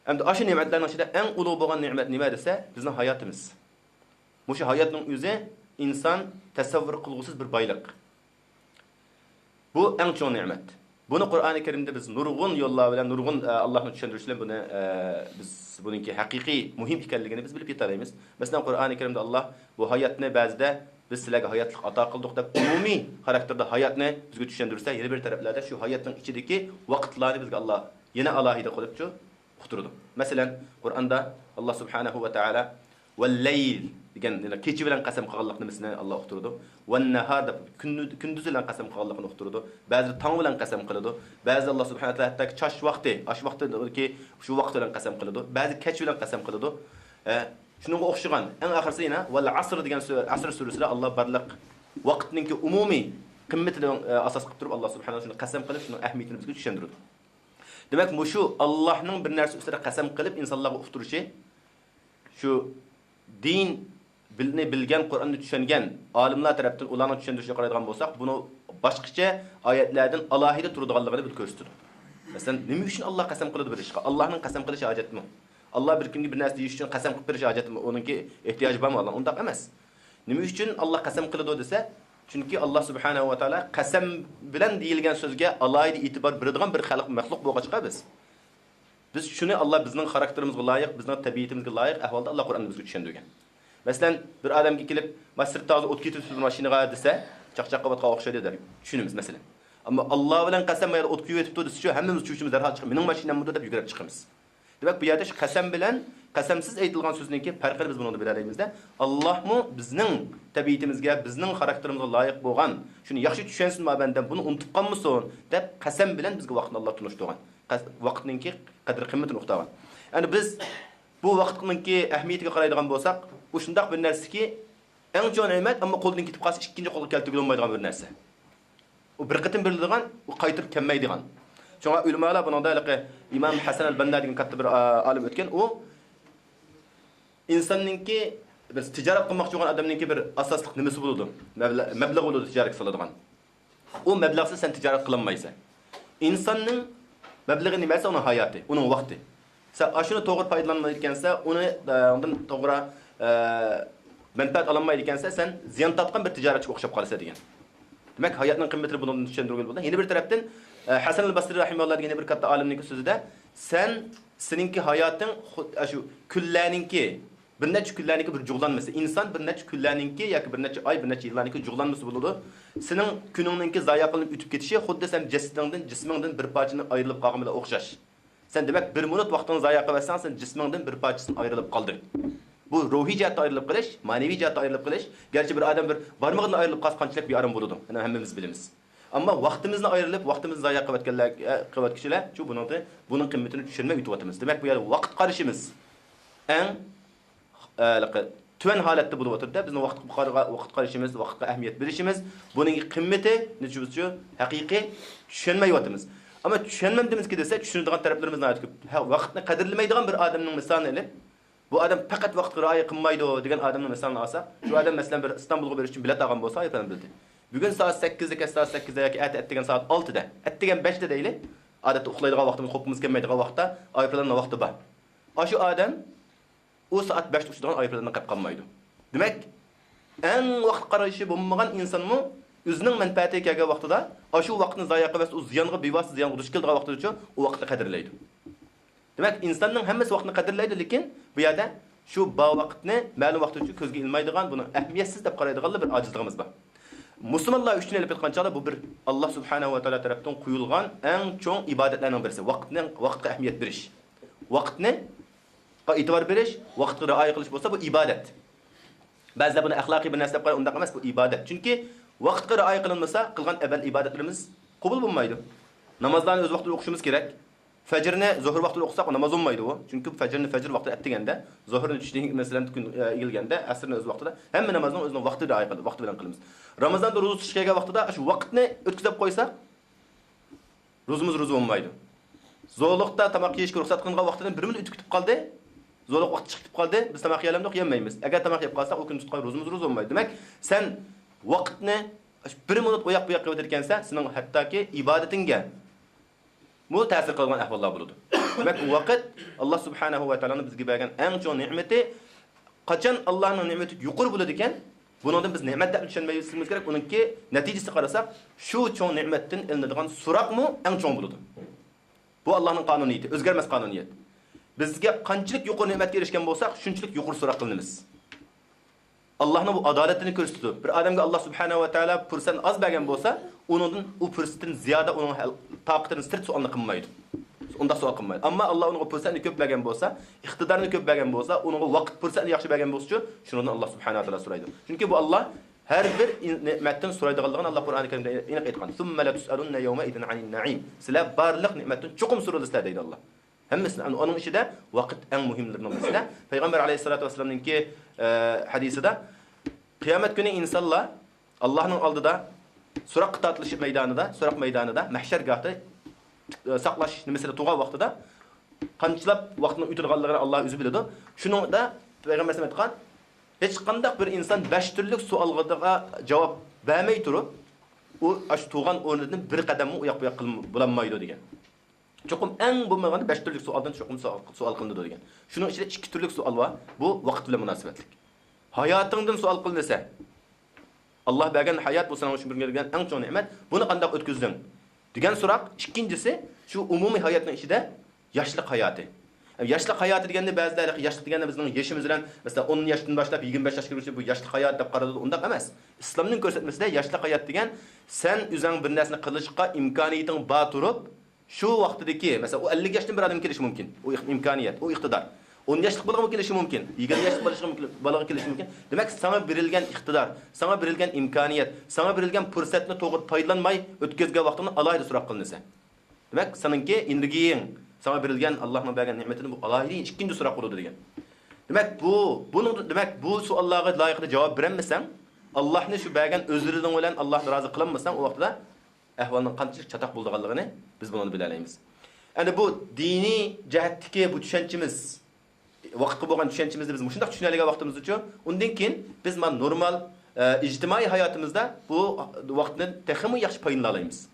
ئەمدى ئاشۇ نېمەتلەرنىڭ ئىچىدە ئەڭ ئۇلۇغ بولغان نېمەت نېمە دېسە، بىزنىڭ ھاياتىمىز. مۇشۇ ھاياتنىڭ ئۆزى ئىنسان تەسەۋۋۇر قىلغۇسىز بىر بايلىق. بۇ ئەڭ چوڭ نېمەت. بۇنى قۇرئانى كەرىمدە بىز نۇرغۇن يوللار بىلەن، نۇرغۇن، ئە، ئاللاھنىڭ چۈشەندۈرۈشى بىلەن بۇنى، ئە، بىز بۇنىڭكى ھەقىقىي مۇھىم ئىكەنلىكىنى بىز بىلىپ يېتەلەيمىز. مەسىلەن، قۇرئانى كەرىمدە ئاللاھ بۇ ھاياتنى بەزىدە بىز سىلەرگە ھاياتلىق ئاتا قىلدۇق دەپ ئومۇمىي خاراكتېردا ھاياتنى بىزگە چۈشەندۈرسە، يەنە بىر تەرەپلەردە شۇ ھاياتنىڭ ئىچىدىكى ۋاقىتلارنى بىزگە ئاللاھ يەنە ئالاھىدە قىلىپچۇ ئۇقتۇرىدۇ. مەسىلەن، قۇرئاندا ئاللاھ سۇبھانەھۇ ۋە تائالا ۋەللەيل، دېگەن، يەنى كېچە بىلەن قەسەم قىلغانلىق نېمىسىنى ئاللا ئۇقتۇرىدۇ. ۋەننەھار دەپ كۈندۈ-، كۈندۈز بىلەن قەسەم قىلغانلىقىنى ئۇقتۇرىدۇ. بەزىدە تاڭ بىلەن قەسەم قىلىدۇ. بەزىدە ئاللا سۇبھانەھۇ ۋە تائالا ھەتتاكى چاچ ۋاقتى، ئاش ۋاقتىدىكى شۇ ۋاقىت بىلەن قەسەم قىلىدۇ. بەزى كەچ بىلەن قەسەم قىلىدۇ. ئە، شۇنىڭغا ئوخشىغان ئەڭ ئاخىرسى يەنە ۋەل ئەسر دېگەن سۈ-، ئەسر سۈرىسىدە ئاللا بارلىق ۋاقىتنىڭكى ئومۇمىي قىممىتىنى، ئە، ئاساس قىلىپ تۇرۇپ، ئاللا سۇبھانەھۇ ۋە تائالا شۇنى قەسەم قىلىپ، شۇنىڭ ئەھمىيىتىنى بىزگە چۈشەندۈرىدۇ. دېمەك، مۇشۇ ئاللاھنىڭ بىر نەرسە ئۈستىدە قەسەم قىلىپ ئىنسانلارغا ئۇقتۇرۇشى، شۇ دىن بىلنى بىلگەن، قۇرئاننى چۈشەنگەن ئالىملار تەرەپتىن ئۇلارنىڭ چۈشەندۈرۈشىگە قارايدىغان بولساق، بۇنىڭ باشقىچە ئايەتلەردىن ئالاھىدە تۇرىدىغانلىقىنى بىز كۆرسىتىدۇ. مەسىلەن، نېمە ئۈچۈن ئاللا قەسەم قىلىدۇ بىر ئىشقا؟ ئاللانىڭ قەسەم قىلىشى ھاجەتمۇ؟ ئاللا بىر كىمگە بىر نەرسە دېيىش ئۈچۈن قەسەم قىلىپ بېرىشى ھاجەتمۇ؟ ئۇنىڭكى ئېھتىياجى بارمۇ ئاللانىڭ؟ ئۇنداق ئەمەس. نېمە ئۈچۈن ئاللا قەسەم قىلىدۇ دېسە، چۈنكى ئاللا سۇبھانەھۇ ۋە تائالا قەسەم بىلەن دېيىلگەن سۆزگە ئالاھىدە ئېتىبار بېرىدىغان بىر خەلق، مەخلۇق بولغاچقا بىز، بىز شۇنى ئاللا بىزنىڭ خاراكتېرىمىزغا لايىق، بىزنىڭ تەبىئىتىمىزگە لايىق ئەھۋالدا ئاللا قۇرئاندا بىزگە چۈشەندۈرگەن. مەسىلەن، بىر ئادەمگە كېلىپ، «مانا سىرتتا ھازىر ئوت كېتىۋېتىپتۇ ماشىنىغا» دېسە، چاقچاق قىلىۋاتقانغا ئوخشايدۇ دەپ چۈشىنىمىز، مەسىلەن. ئەمما «ئاللا بىلەن قەسەم، ما يەردە ئوت كېتىۋېتىپتۇ» دېسىچۇ، ھەممىمىز چۆچۈيمىز، دەرھال چىقىپ، «مېنىڭ ماشىناممىدۇ؟» دەپ يۈگۈرۈپ چىقىمىز. دېمەك، بۇ يەردە شۇ قەسەم بىلەن قەسەمسىز ئېيتىلغان سۆزنىڭكى پەرقىنى بىز بۇنىڭدا بىلەلەيمىزدە، ئاللاھمۇ بىزنىڭ تەبىئىتىمىزگە، بىزنىڭ خاراكتېرىمىزغا لايىق بولغان، شۇنى ياخشى چۈشەنسۇن ما بەندەم، بۇنى ئۇنتۇپ قالمىسۇن دەپ قەسەم بىلەن بىزگە ۋاقىتنى ئاللا تونۇشتۇرغان. قەس-، ۋاقىتنىڭكى قەدىر-قىممىتىنى ئۇقتۇرغان. يەنى بىز بۇ ۋاقىتنىڭكى ئەھمىيىتىگە قارايدىغان بولساق، ئۇ شۇنداق بىر نەرسىكى، ئەڭ چوڭ نېمەت، ئەمما قولدىن كېتىپ قالسا، ئىككىنچى قولغا كەلتۈرگىلى بولمايدىغان بىر نەرسە. ئۇ بىر قېتىم بېرىلىدىغان، ئۇ قايتۇرۇپ كەلمەيدىغان. شۇڭا ئۆلىمالار بۇنىڭدا ھېلىقى ئىمام ھەسەن ئەل بەننا دېگەن كاتتا بىر، ئا، ئالىم ئۆتكەن. ئۇ ئىنساننىڭكى، بىر تىجارەت قىلماقچى بولغان ئادەمنىڭكى بىر ئاساسلىق نېمىسى بولىدۇ؟ مەبلە-، مەبلىغى بولىدۇ تىجارەتكە سالىدىغان. ئۇ مەبلەغسىز سەن تىجارەت قىلالمايسەن. ئىنساننىڭ مەبلىغى نېمە دېسە، ئۇنىڭ ھاياتى، ئۇنىڭ ۋاقتى. سەن ئاشۇنى توغرا پايدىلانمايدىكەنسەن، ئۇنى، ئە، ئۇنىڭدىن توغرا، ئە، مەنپەئەت ئالالمايدىكەنسەن، سەن زىيان تارتقان بىر تىجارەتچىگە ئوخشاپ قالىسەن دېگەن. دېمەك، ھاياتنىڭ قىممىتىنى بۇنىڭدىن چۈشەندۈرگىلى بولىدۇ. يەنە بىر تەرەپتىن، ئە، ھەسەن ئەل بەسرى رەھىمەھۇللا دېگەن يەنە بىر كاتتا ئالىمنىڭكى سۆزىدە، سەن، سېنىڭكى ھاياتىڭ خۇ-، ئە، شۇ كۈنلەرنىڭكى، بىر نەچچە كۈنلەرنىڭكى بىر جۇغلانمىسى. ئىنسان بىر نەچچە كۈنلەرنىڭكى ياكى بىر نەچچە ئاي، بىر نەچچە يىللارنىڭكى جۇغلانمىسى بولىدۇ. سېنىڭ كۈنۈڭنىڭكى زايە قىلىنىپ ئۆتۈپ كېتىشى خۇددى سەن جەسىتىڭدىن، جىسمىڭدىن بىر پارچىنى ئايرىلىپ قالغان بىلەن ئوخشاش. سەن، دېمەك، بىر مىنۇت ۋاقتىڭنى زايە قىلىۋەتسەڭ، سەن جىسمىڭدىن بىر پارچىسىنى ئايرىلىپ قالدىڭ. بۇ روھىي جەھەتتە ئايرىلىپ قېلىش، مەنىۋى جەھەتتە ئايرىلىپ قېلىش. گەرچە بىر ئادەم بىر بارمىقىدىن ئايرىلىپ قالسا، قانچىلىك بىئارام بولىدۇ، ئۇنى ھەممىمىز بىلىمىز. ئەمما ۋاقتىمىزنى ئايرىلىپ، ۋاقتىمىزنى زايە قىلىۋەتكەنلەر، قىلىۋەتكۈچىلەر شۇ بۇنىڭدىن، بۇنىڭ قىممىتىنى چۈشەنمەي ئۆتۈۋاتىمىز. دېمەك، بۇ يەردە ۋاقىت قارىشىمىز ئەڭ، ئە، تۆۋەن ھالەتتە بولۇۋاتىدۇ-دە، بىزنىڭ ۋاقىتقا قارىغا-، ۋاقىت قارىشىمىز، ۋاقىتقا ئەھمىيەت بېرىشىمىز، بۇنىڭ قىممىتى نېچە بولسىچۇ، ھەقىقىي چۈشەنمەيۋاتىمىز. ئەمما چۈشەنمەمدىمىزكى دېسە، چۈشىنىدىغان تەرەپلىرىمىز ناھايىتى كۆپ. ھە، ۋاقىتنى قەدىرلىمەيدىغان بىر ئادەمنىڭ مىسالىنى ئېلىپ، بۇ ئادەم پەقەت ۋاقىتقا رىئايە قىلمايدۇ دېگەن ئادەمنىڭ مىسالىنى ئالساق، شۇ ئادەم، مەسىلەن، بىر ئىستانبۇلغا بېرىش ئۈچۈن بىلەت ئالغان بولسا، ئايروپىلان بىلىتى. بۈگۈن سائەت سەككىزدە، كەچ سائەت سەككىزدە ياكى ئەتە ئەتىگەن سائەت ئالتىدە، ئەتىگەن بەشتە دەيلى. ئادەتتە ئۇخلايدىغان ۋاقتىمىز، قوپقىمىز كەلمەيدىغان ۋاقىتتا ئايروپىلاننىڭ ۋاقتى بار. ئاشۇ ئادەم ئۇ سائەت بەشتە ئۇچىدىغان ئايروپىلاننى قېپقالمايدۇ. دېمەك، ئەڭ ۋاقىت قارىشى بولمىغان ئىنسانمۇ ئۆزىنىڭ مەنپەئەتىگە كەلگەن ۋاقتىدا ئاشۇ ۋاقىتنى زايە قىلىۋەتسە، ئۇ زىيانغا، بىۋاسىتە زىيانغا دۇچ كېلىدىغان ۋاقتىدىچۇ ئۇ ۋاقىتنى قەدىرلەيدۇ. دېمەك، ئىنساننىڭ ھەممىسى ۋاقىتنى قەدىرلەيدۇ، لېكىن بۇ يەردە شۇ بار ۋاقىتنى مەلۇم ۋاقىت ئۈچۈن كۆزگە ئىلمايدىغان، بۇنى ئەھمىيەتسىز دەپ قارايدىغانلا بىر ئاجىزلىقىمىز بار. مۇسۇلمانلار ئۈچۈن ئېلىپ ئېيتقان چاغدا بۇ بىر ئاللا سۇبھانەھۇ ۋە تائالا تەرەپتىن قويۇلغان ئەڭ چوڭ ئىبادەتلەرنىڭ بىرسى. ۋاقىتنىڭ، ۋاقىتقا ئەھمىيەت بېرىش. ۋاقىتنى ئېتىبار بېرىش، ۋاقىتقا رىئايە قىلىش بولسا، بۇ ئىبادەت. بەزىلەر بۇنى ئەخلاقىي بىر نەرسە دەپ قارايدۇ، ئۇنداق ئەمەس، بۇ ئىبادەت. چۈنكى ۋاقىتقا رىئايە قىلىنمىسا، قىلغان ئەمەل ئىبادەتلىرىمىز قوبۇل بولمايدۇ. نامازلارنى ئۆز ۋاقتىدا ئوقۇشىمىز كېرەك. فەجرنى زۆھۈر ۋاقتىدا ئوقۇساق، ناماز بولمايدۇ ئۇ. چۈنكى فەجرنى فەجر ۋاقتىدا ئەتىگەندە، زۆھرنى چۈشتىن، مەسىلەن، كۈن، ئە، ئېگىلگەندە، ئەسىرنى ئۆز ۋاقتىدا، ھەممە نامازنىڭ ئۆزىنىڭ ۋاقتى رىئايە قىلىدۇ، ۋاقتى بىلەن قىلىمىز. رامىزاندا روزا تۇتۇش كەلگەن ۋاقتىدا شۇ ۋاقىتنى ئۆتكۈزۈپ قويساق، روزىمىز روزا بولمايدۇ. زورلۇقتا تاماق يېيىشكە رۇخسەت قىلىنغان ۋاقتىدىن بىر مىنۇت ئۆتۈپ كېتىپ قالدى. زورلۇق ۋاقتى چىقىپ كېتىپ قالدى. بىز تاماق يېيەلمىدۇق، يېمەيمىز. ئەگەر تاماق يەپ قالساق، ئۇ كۈن تۇتقان روزىمىز روزا بولمايدۇ. دېمەك، سەن ۋاقىتنى بىر مىنۇت ئۇياق بۇياق قىلىۋېتىدىكەنسەن، سېنىڭ ھەتتاكى ئىبادىتىڭگە مۇ تەسىر قىلىدىغان ئەھۋاللار بولىدۇ. دېمەك، بۇ ۋاقىت ئاللا سۇبھانەھۇ ۋە تائالانىڭ بىزگە بەرگەن ئەڭ چوڭ نېمىتى. قاچان ئاللانىڭ نېمىتى يۇقىرى بولىدىكەن، بۇنىڭدىن بىز نېمەت دەپ چۈشەنمەيۋېتىشىمىز كېرەك. ئۇنىڭكى نەتىجىسىگە قارىساق، شۇ چوڭ نېمەتتىن ئېلىنىدىغان سوراقمۇ ئەڭ چوڭ بولىدۇ. بۇ ئاللانىڭ قانۇنىيىتى، ئۆزگەرمەس قانۇنىيەت. بىزگە قانچىلىك يۇقىرى نېمەتكە ئېرىشكەن بولساق، شۇنچىلىك يۇقىرى سوراق قىلىنىمىز. ئاللانىڭ بۇ ئادالىتىنى كۆرسىتىدۇ. بىر ئادەمگە ئاللا سۇبھانەھۇ ۋە تائالا پۇرسەتنى ئاز بەرگەن بولسا، ئۇنىڭدىن، ئۇ پۇرسەتتىن زىيادە ئۇنىڭ ھەل-، تاقىتىدىن سىرت سوئالنى قىلمايدۇ. ئۇنداق سوئال قىلمايدۇ. ئەمما ئاللا ئۇنىڭغا پۇرسەتنى كۆپ بەرگەن بولسا، ئىقتىدارنى كۆپ بەرگەن بولسا، ئۇنىڭغا ۋاقىت پۇرسەتنى ياخشى بەرگەن بولسىچۇ، شۇنىڭدىن ئاللا سۇبھانەھۇ ۋە تائالا سورايدۇ. چۈنكى بۇ ئاللا ھەر بىر ئىن-، نېمەتتىن سورايدىغانلىقىنى ئاللا قۇرئانى كەرىمدە ئېنىق ئېيتقان. ثم لتسألن يومئذ عن النعيم. سىلەر بارلىق نېمەتتىن چوقۇم سورىلىسىلەر دەيدۇ ئاللا. ھەممىسىنى، ئۇنىڭ ئىچىدە ۋاقىت ئەڭ مۇھىملىرىنىڭ بىرسىدە. پەيغەمبەر ئەلەيھىسسالاتۇ ۋەسسالامنىڭكى، ئە، ھەدىسىدە، قىيامەت كۈنى ئىنسانلار ئاللاھنىڭ ئالدىدا سوراققا تارتىلىش مەيدانىدا، سوراق مەيدانىدا، مەھشەرگاھتا، ئە، ساقلاش نېمىسىدە تۇرغان ۋاقتىدا قانچىلاپ ۋاقىتنىڭ ئۆتىدىغانلىقىنى ئاللا ئۆزى بىلىدۇ. شۇنىڭدا پەيغەمبەر ئېيتقان، ھېچقانداق بىر ئىنسان بەش تۈرلۈك سوئالغا جاۋاب بەرمەي تۇرۇپ، ئۇ ئاشۇ تۇرغان ئورنىدىن بىر قەدەممۇ ئۇياق بۇياق قىلم-، بولالمايدۇ دېگەن. چوقۇم ئەڭ بولمىغاندا بەش تۈرلۈك سوئالدىن چوقۇم سوئال، سوئال قىلىنىدۇ دېگەن. شۇنىڭ ئىچىدە ئىككى تۈرلۈك سوئال بار. بۇ ۋاقىت بىلەن مۇناسىۋەتلىك. ھاياتىڭدىن سوئال قىلىنسا، ئاللا بەرگەن ھايات بۇ سېنىڭ ئۈچۈن بېرىلگەن ئەڭ چوڭ نېمەت. بۇنى قانداق ئۆتكۈزدۈڭ؟ دېگەن سوراق. ئىككىنچىسى، شۇ ئومۇمىي ھاياتنىڭ ئىچىدە ياشلىق ھاياتى. ياشلىق ھاياتى دېگەندە بەزىلەر ياشلىق دېگەندە بىزنىڭ يېشىمىز بىلەن، مەسىلەن، ئون ياشتىن باشلاپ يىگىرمە بەش ياشقا كىرگۈچە بۇ ياشلىق ھايات دەپ قارىلىدۇ. ئۇنداق ئەمەس. ئىسلامنىڭ كۆرسەتمىسىدە ياشلىق ھايات دېگەن سەن ئۆزۈڭ بىر نەرسىنى قىلىشقا ئىمكانىيىتىڭ بار تۇرۇپ، شۇ ۋاقتىدىكى، مەسىلەن، ئۇ ئەللىك ياشتىن بىر ئادەم كېلىشى مۇمكىن. ئۇ ئىق-، ئىمكانىيەت، ئۇ ئىقتىدار. ئون ياشلىق بالىغىمۇ كېلىشى مۇمكىن. يىگىرمە ياشلىق بالىغا كېلىشى مۇمكىن. دېمەك، ساڭا بېرىلگەن ئىقتىدار، ساڭا بېرىلگەن ئىمكانىيەت، ساڭا بېرىلگەن پۇرسەتنى توغرا پايدىلانماي ئۆتكۈزگەن ۋاقتىڭدا ئالاھىدە سوراق قىلىنىسەن. دېمەك، سېنىڭكى ئېنېرگىيەڭ، ساڭا بېرىلگەن، ئاللانىڭ بەرگەن نېمىتىنى بۇ ئالاھىدە ئىككىنچى سوراق بولىدۇ دېگەن. دېمەك، بۇ، بۇنىڭ، دېمەك، بۇ سوئاللارغا لايىقىدا جاۋاب بېرەلمىسەڭ، ئاللانى شۇ بەرگەن ئۆزرىلىرىڭ بىلەن ئاللانى رازى قىلالمىساڭ، ئۇ ۋاقتىدا ئەھۋالنىڭ قانچىلىك چاتاق بولىدىغانلىقىنى بىز بۇنىڭدىن بىلەلەيمىز. ئەمدى بۇ دىنىي جەھەتتىكى بۇ چۈشەنچىمىز، ۋاقىتقا بولغان چۈشەنچىمىزنى بىز مۇشۇنداق چۈشىنەلىگەن ۋاقتىمىزدىچۇ، ئۇندىن كېيىن بىز مانا نورمال، ئە، ئىجتىمائىي ھاياتىمىزدا بۇ ۋاقىتنى تېخىمۇ ياخشى پايدىلىنالايمىز.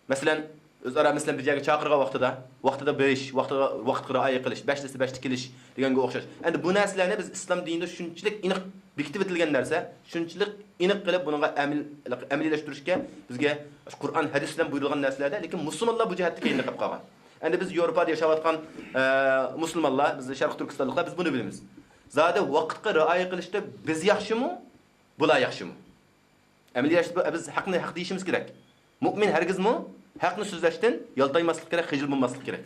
مەسىلەن، ئۆزئارا، مەسىلەن، بىر يەرگە چاقىرغان ۋاقتىدا، ۋاقتىدا بېرىش، ۋاقتىدا، ۋاقىتقا رىئايە قىلىش، بەش دېسە بەشتە كېلىش دېگەنگە ئوخشاش. ئەمدى بۇ نەرسىلەرنى بىز ئىسلام دىنىدا شۇنچىلىك ئېنىق بېكىتىۋېتىلگەن نەرسە، شۇنچىلىك ئېنىق قىلىپ بۇنىڭغا ئەمەل-، ئەمەلىيلەشتۈرۈشكە بىزگە قۇرئان، ھەدىس بىلەن بۇيرۇلغان نەرسىلەردە، لېكىن مۇسۇلمانلار بۇ جەھەتتە كەينىدە قېلىپ قالغان. ئەمدى بىز ياۋروپادا ياشاۋاتقان، ئە، مۇسۇلمانلار، بىز شەرقىي تۈركىستانلىقلار، بىز بۇنى بىلىمىز. زادى ۋاقىتقا رىئايە قىلىشتا بىز ياخشىمۇ، بۇلار ياخشىمۇ؟ ئەمەلىيلەشتۈرۈپ، بىز ھەقنى ھەق دېيىشىمىز كېرەك. مۇئمىن ھەرگىزمۇ ھەقنى سۆزلەشتىن يالتايماسلىق كېرەك، خىجىل بولماسلىق كېرەك.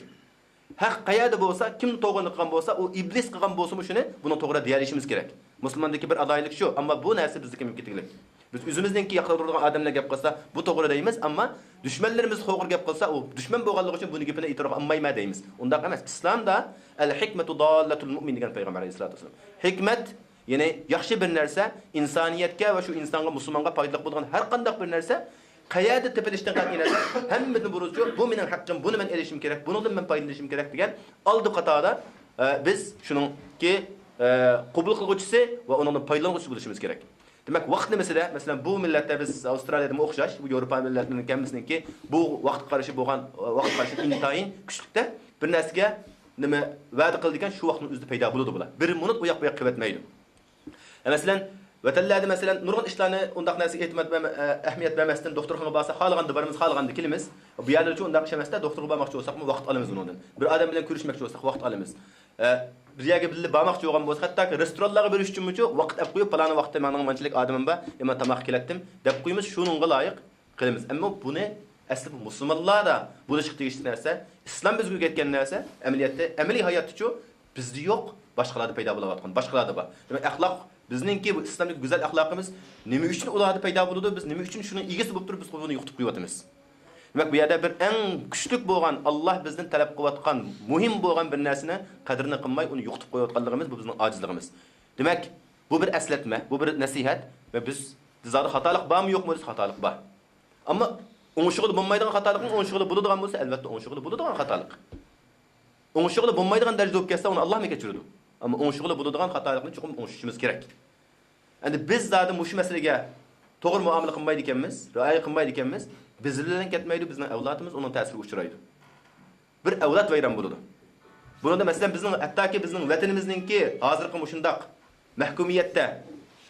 ھەق قەيەردە بولسا، كىم توغرىنى قىلغان بولسا، ئۇ ئىبلىس قىلغان بولسىمۇ شۇنى، بۇنىڭ توغرا دېيەلىشىمىز كېرەك. مۇسۇلماندىكى بىر ئالاھىدىلىك شۇ، ئەمما بۇ نەرسە بىزدىكى كېمىپ كېتىگلىك. بىز ئۆزىمىزنىڭكى ياقتۇرىدىغان ئادەملەر گەپ قىلسا، بۇ توغرا دەيمىز، ئەمما دۈشمەنلىرىمىز توغرا گەپ قىلسا، ئۇ دۈشمەن بولغانلىقى ئۈچۈن بۇنىڭ گېپىنى ئېتىراپ قىلمايمەن دەيمىز. ئۇنداق ئەمەس. ئىسلامدا «ئەل ھېكمەتۇ داللەتۇل مۇئمىن» دېگەن پەيغەمبەر ئەلەيھىسسالاتۇ ۋەسسالام. ھېكمەت، يەنى ياخشى بىر نەرسە، ئىنسانىيەتكە ۋە شۇ ئىنسانغا، مۇسۇلمانغا پايدىلىق بولىدىغان ھەر قانداق بىر نەرسە قەيەردە تېپىلىشتىن قەتئىينەزەر، ھەممىدىن بۇرۇنچۇ، بۇ مېنىڭ ھەققىم، بۇنى مەن ئېلىشىم كېرەك، بۇنىڭدىن مەن پايدىلىنىشىم كېرەك دېگەن ئالدى قاتاردا، ئە، بىز شۇنىڭكى، ئە، قوبۇل قىلغۇچىسى ۋە ئۇنىڭدىن پايدىلانغۇچىسى بولۇشىمىز كېرەك. دېمەك، ۋاقىت نېمىسىدە، مەسىلەن، بۇ مىللەتتە بىز ئاۋسترالىيەدىمۇ ئوخشاش، بۇ ياۋروپا مىللەتلىرىنىڭ ھەممىسىنىڭكى بۇ ۋاقىتقا قارىشى بولغان، ۋاقىت قارىشى ئىنتايىن كۈچلۈكتە، بىر نەرسىگە نېمە ۋەدە قىلىدىكەن، شۇ ۋاقىتنىڭ ئۆزىدە پەيدا بولىدۇ بۇلار. بىر مىنۇت ئۇ ياق بۇ ياق قىلىۋەتمەيدۇ. ئە، مەسىلەن، ۋەتەنلەردە، مەسىلەن، نۇرغۇن ئىشلارنى ئۇنداق نەرسىگە ئېتىماد بەرمە-، ئە، ئەھمىيەت بەرمەستىن، دوختۇرخانىغا بارسا، خالىغاندا بارىمىز، خالىغاندا كېلىمىز. بۇ يەردىچۇ ئۇنداق ئىش ئەمەستە، دوختۇرغا بارماقچى بولساقمۇ، ۋاقىت ئالىمىز ئۇنىڭدىن. بىر ئادەم بىلەن كۆرۈشمەكچى بولساق، ۋاقىت ئالىمىز. ئە، بىر يەرگە بىللە بارماقچى بولغان بولسا، ھەتتاكى رېستورانلارغا بېرىش ئۈچۈنمۇچۇ ۋاقىت ئەپ قويۇپ، پالانى ۋاقىتتا ماڭا مانچىلىك ئادىمىم بار، يا مەن تاماققا كېلەتتىم، دەپ قويىمىز، شۇنىڭغا لايىق قىلىمىز. ئەمما بۇنى ئەسلى بۇ مۇسۇلمانلاردا بولۇشقا تېگىشلىك نەرسە، ئىسلام بىزگە ئۆگەتكەن نەرسە، ئەمەلىيەتتە، ئەمەلىي ھاياتتىچۇ بىزدە يوق، باشقىلاردا پەيدا بولۇۋاتقان، باشقىلاردا بار. دېمەك، ئەخلاق، بىزنىڭكى بۇ ئىسلامدىكى گۈزەل ئەخلاقىمىز نېمە ئۈچۈن ئۇلاردا پەيدا بولىدۇ، بىز نېمە ئۈچۈن شۇنىڭ ئىگىسى بولۇپ تۇرۇپ، بىز بۇنى يوقىتىپ قويۇۋاتىمىز؟ دېمەك، بۇ يەردە بىر ئەڭ كۈچلۈك بولغان، ئاللا بىزدىن تەلەپ قىلىۋاتقان، مۇھىم بولغان بىر نەرسىنى قەدرىنى قىلماي، ئۇنى يوقىتىپ قويۇۋاتقانلىقىمىز، بۇ بىزنىڭ ئاجىزلىقىمىز. دېمەك، بۇ بىر ئەسلەتمە، بۇ بىر نەسىھەت ۋە بىز، بىزدە خاتالىق بارمۇ يوقمۇ دېسە، خاتالىق بار. ئەمما ئوڭشىغىلى بولمايدىغان خاتالىقمۇ؟ ئوڭشىغىلى بولىدىغان بولسا، ئەلۋەتتە ئوڭشىغىلى بولىدىغان خاتالىق. ئوڭشىغىلى بولمايدىغان دەرىجىدە بولۇپ كەتسە، ئۇنى ئاللامۇ كەچۈرىدۇ. ئەمما ئوڭشىغىلى بولىدىغان خاتالىقنى چوقۇم ئوڭشىشىمىز كېرەك. ئەمدى بىز زادى مۇشۇ مەسىلىگە توغرا مۇئامىلە قىلمايدىكەنمىز، رىئايە قىلمايدىكەنمىز، بىز بىلەن كەتمەيدۇ، بىزنىڭ ئەۋلادىمىز ئۇنىڭ تەسىرىگە ئۇچرايدۇ. بىر ئەۋلاد ۋەيران بولىدۇ. بۇنىڭدا، مەسىلەن، بىزنىڭ، ھەتتاكى بىزنىڭ ۋەتىنىمىزنىڭكى ھازىرقى مۇشۇنداق مەھكۇمىيەتتە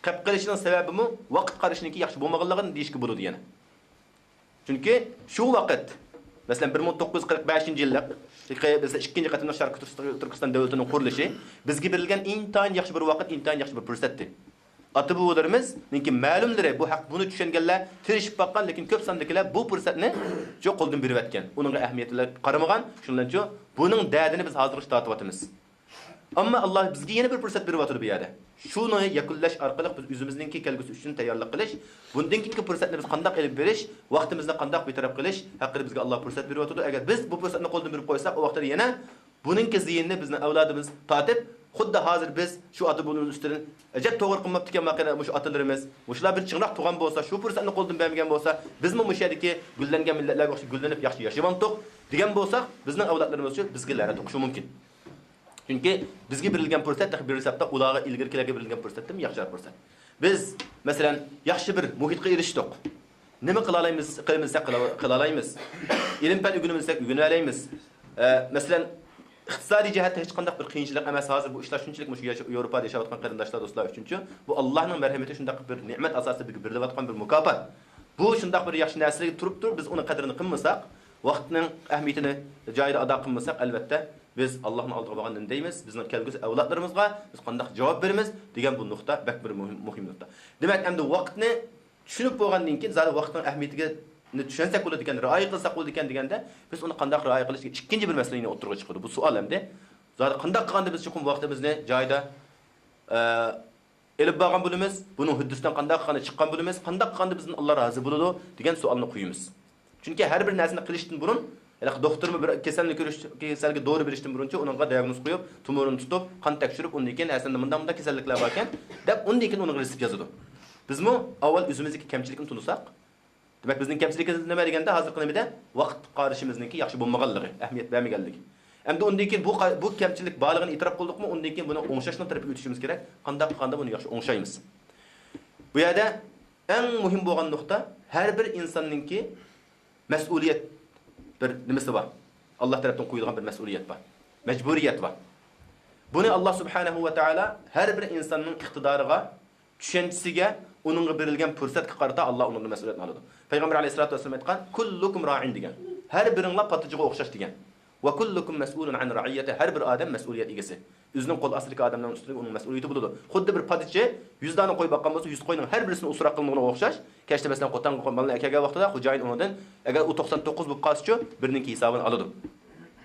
قېلىپ قېلىشىنىڭ سەۋەبىمۇ ۋاقىت قارىشىنىڭكى ياخشى بولمىغانلىقىنى دېيىشكە بولىدۇ يەنە. چۈنكى شۇ ۋاقىت، مەسىلەن، بىر مىڭ توققۇز يۈز قىرىق بەشىنچى يىللىق، بىزدە ئىككىنچى قېتىملىق شەرقىي تۈركىستان، تۈركىستان دۆلىتىنىڭ قۇرۇلۇشى بىزگە بېرىلگەن ئىنتايىن ياخشى بىر ۋاقىت، ئىنتايىن ياخشى بىر پۇرسەتتى. ئاتا-بوۋىلىرىمىزنىڭكى مەلۇملىرى، بۇ ھەق، بۇنى چۈشەنگەنلەر، تىرىشىپ باققان، لېكىن كۆپ ساندىكىلەر بۇ پۇرسەتنى شۇ قولدىن بېرىۋەتكەن. ئۇنىڭغا ئەھمىيەت قارىمىغان. شۇنىڭ بىلەن شۇ، بۇنىڭ دەردىنى بىز ھازىرغىچە تارتىۋاتىمىز. ئەمما ئاللا بىزگە يەنە بىر پۇرسەت بېرىۋاتىدۇ بۇ يەردە. شۇنى يەكۈنلەش ئارقىلىق بىز ئۆزىمىزنىڭكى كەلگۈسى ئۈچۈن تەييارلىق قىلىش، بۇندىن كېيىنكى پۇرسەتنى بىز قانداق ئېلىپ بېرىش، ۋاقتىمىزنى قانداق بىتەرەپ قىلىش ھەققىدە بىزگە ئاللا پۇرسەت بېرىۋاتىدۇ. ئەگەر بىز بۇ پۇرسەتنى قولدىن بېرىپ قويساق، ئۇ ۋاقىتتا يەنە بۇنىڭكى زىيىنىنى بىزنىڭ ئەۋلادىمىز تارتىپ، خۇددى ھازىر بىز شۇ ئاتا-بوۋىمىز ئۈستىدىن ئەجەب توغرا قىلماپتىكەن ماقەرە مۇشۇ ئاتىلىرىمىز، مۇشۇلار بىر چىڭراق تۇرغان بولسا، شۇ پۇرسەتنى قولدىن بەرمىگەن بولسا، بىزمۇ مۇشۇ يەردىكى گۈللەنگەن مىللەتلەرگە ئوخشاپ گۈللىنىپ ياخشى ياشىۋالامتۇق دېگەن بولساق، بىزنىڭ ئەۋلادلىرىمىز ئۈچۈن بىزگە لەنەت ئوقۇشى مۇمكىن. چۈنكى بىزگە بېرىلگەن پۇرسەت تېخى بىر ھېسابتا ئۇلارغا، ئىلگىرىكىلەرگە بېرىلگەن پۇرسەتتىن ياخشىراق پۇرسەت. بىز، مەسىلەن، ياخشى بىر مۇھىتقا ئېرىشتۇق. نېمە قىلالايمىز، قىلىمىز دېسەك قىلا-، قىلالايمىز. ئىلىم-پەن ئۆگىنىمىز دېسەك ئۆگىنىۋالايمىز. ئە، مەسىلەن، ئىقتىسادىي جەھەتتە ھېچقانداق بىر قىيىنچىلىق ئەمەس. ھازىر بۇ ئىشلار شۇنچىلىك مۇشۇ ياشا-، ياۋروپادا ياشاۋاتقان قېرىنداشلار، دوستلار ئۈچۈنچۇ، بۇ ئاللانىڭ مەرھىمىتى، شۇنداق بىر نېمەت ئاساسىدا بىزگە بېرىلىۋاتقان بىر مۇكاپات. بۇ شۇنداق بىر ياخشى نەرسىلەرگە تۇرۇپ تۇرۇپ، بىز ئۇنىڭ قەدرىنى قىلمىساق، ۋاقىتنىڭ ئەھمىيىتىنى جايىدا ئادا قىلمىساق، ئەلۋەتتە، بىز ئاللانىڭ ئالدىغا بارغاندا نېمە دەيمىز، بىزنىڭ كەلگۈسى ئەۋلادلىرىمىزغا بىز قانداق جاۋاب بېرىمىز دېگەن بۇ نۇقتا بەك بىر مۇھىم، مۇھىم نۇقتا. دېمەك، ئەمدى ۋاقىتنى چۈشىنىپ بولغاندىن كېيىن، زادى ۋاقىتنىڭ ئەھمىيىتىنى چۈشەنسەك بولىدىكەن، رىئايە قىلساق بولىدىكەن دېگەندە، بىز ئۇنى قانداق رىئايە قىلىش دېگەن ئىككىنچى بىر مەسىلە يەنە ئوتتۇرىغا چىقىدۇ. بۇ سوئال ئەمدى. زادى قانداق قىلغاندا بىز چوقۇم ۋاقتىمىزنى جايىدا، ئە، ئېلىپ بارغان بولىمىز؟ بۇنىڭ ھۆددىسىدىن قانداق قىلغاندا چىققان بولىمىز؟ قانداق قىلغاندا بىزدىن ئاللا رازى بولىدۇ؟ دېگەن سوئالنى قويىمىز. چۈنكى ھەر بىر نەرسىنى قىلىشتىن بۇرۇن، ھېلىقى دوختۇرمۇ بىر كېسەلنى كۆرۈش، كېسەلگە دورا بېرىشتىن بۇرۇنچە ئۇنىڭغا دىئاگنوز قويۇپ، تومۇرىنى تۇتۇپ، قان تەكشۈرۈپ، ئۇندىن كېيىن، ھە، سەندە مۇنداق، مۇنداق كېسەللىكلەر باركەن، دەپ، ئۇندىن كېيىن ئۇنىڭغا رېتسېپت يازىدۇ. بىزمۇ ئاۋۋال ئۆزىمىزدىكى كەمچىلىكنى تونۇساق، دېمەك، بىزنىڭ كەمچىلىكىمىز نېمە دېگەندە، ھازىرقى نېمىدە ۋاقىت قارىشىمىزنىڭكى ياخشى بولمىغانلىقى، ئەھمىيەت بەرمىگەنلىكى. ئەمدى ئۇندىن كېيىن بۇ قا-، بۇ كەمچىلىك بارلىقىنى ئېتىراپ قىلدۇقمۇ، ئۇندىن كېيىن بۇنى ئوڭشاشنىڭ تەرىپىگە ئۆتۈشىمىز كېرەك. قانداق قىلغاندا بۇنى ياخشى ئوڭشايمىز؟ بۇ يەردە ئەڭ مۇھىم بولغان نۇقتا، ھەر بىر ئىنساننىڭكى مەسئۇلىيەت بىر نېمىسى بار. ئاللا تەرەپتىن قويۇلغان بىر مەسئۇلىيەت بار. مەجبۇرىيەت بار. بۇنى ئاللا سۇبھانەھۇ ۋە تائالا ھەر بىر ئىنساننىڭ ئىقتىدارىغا، چۈشەنچىسىگە، ئۇنىڭغا بېرىلگەن پۇرسەتكە قارىتا ئاللا ئۇنىڭدىن مەسئۇلىيەتنى ئالىدۇ. پەيغەمبەر ئەلەيھىسسالاتۇ ۋەسسالام ئېيتقان، «كلكم راع» دېگەن. ھەر بىرىڭلار پاتىچىغا ئوخشاش دېگەن. «وكلكم مسؤول عن رعيته»، ھەر بىر ئادەم مەسئۇلىيەت ئىگىسى. ئۆزىنىڭ قول ئاستىدىكى ئادەملەرنىڭ ئۈستىدە ئۇنىڭ مەسئۇلىيىتى بولىدۇ. خۇددى بىر پادىچى يۈز دانە قوي باققان بولسا، يۈز قوينىڭ ھەر بىرىسىنى ئۇسراق قىلىدىغىنىغا ئوخشاش، كەچتە مەسىلەن، قوتانغا مالنى ئەكەلگەن ۋاقتىدا خوجايىن ئۇنىڭدىن، ئەگەر ئۇ توقسان توققۇز بولۇپ قالسىچۇ، بىرنىڭكى ھېسابىنى ئالىدۇ.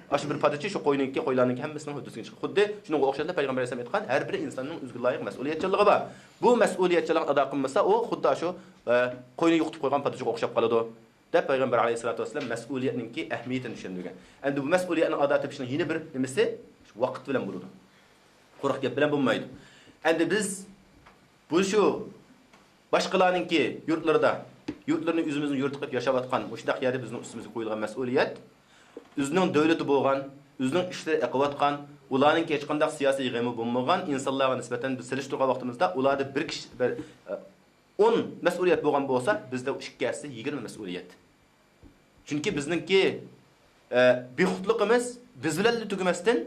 ئاشۇ بىر پادىچى شۇ قوينىڭكى، قويلارنىڭكى ھەممىسىنىڭ ھۆددىسىگە چىقىدۇ. خۇددى شۇنىڭغا ئوخشاشلا پەيغەمبەر ئەلەيھىسسالام ئېيتقان، ھەر بىر ئىنساننىڭ ئۆزىگە لايىق مەسئۇلىيەتچانلىقى بار. بۇ مەسئۇلىيەتچانلىقنى ئادا قىلمىسا، ئۇ خۇددى شۇ، ئە، قوينى يوقىتىپ قويغان پادىچىغا ئوخشاپ قالىدۇ، دەپ پەيغەمبەر ئەلەيھىسسالاتۇ ۋەسسالام مەسئۇلىيەتنىڭكى ئەھمىيىتىنى چۈشەندۈرگەن. ئەمدى بۇ مەسئۇلىيەتنى ئادا تېپىشنىڭ يەنە بىر نېمىسى، ۋاقىت بىلەن بولىدۇ. قۇرۇق گەپ بىلەن بولمايدۇ. ئەمدى بىز بۇ شۇ باشقىلارنىڭكى يۇرتلىرىدا، يۇرتلىرىنى ئۆزىمىزنىڭ يۇرتى قىلىپ ياشاۋاتقان، مۇشۇنداق يەردە بىزنىڭ ئۈستىمىزگە قويۇلغان مەسئۇلىيەت، ئۆزىنىڭ دۆلىتى بولغان، ئۆزىنىڭ ئىشلىرى ئېقىۋاتقان، ئۇلارنىڭكى ھېچقانداق سىياسىي غېمى بولمىغان ئىنسانلارغا نىسبەتەن بىز سېلىشتۇرغان ۋاقتىمىزدا، ئۇلاردا بىر كىشى، بىر، ئون مەسئۇلىيەت بولغان بولسا، بىزدە ئىككى ھەسسە، يىگىرمە مەسئۇلىيەت. چۈنكى بىزنىڭكى، ئە، بىخۇدلۇقىمىز بىز بىلەنلا تۈگىمەستىن،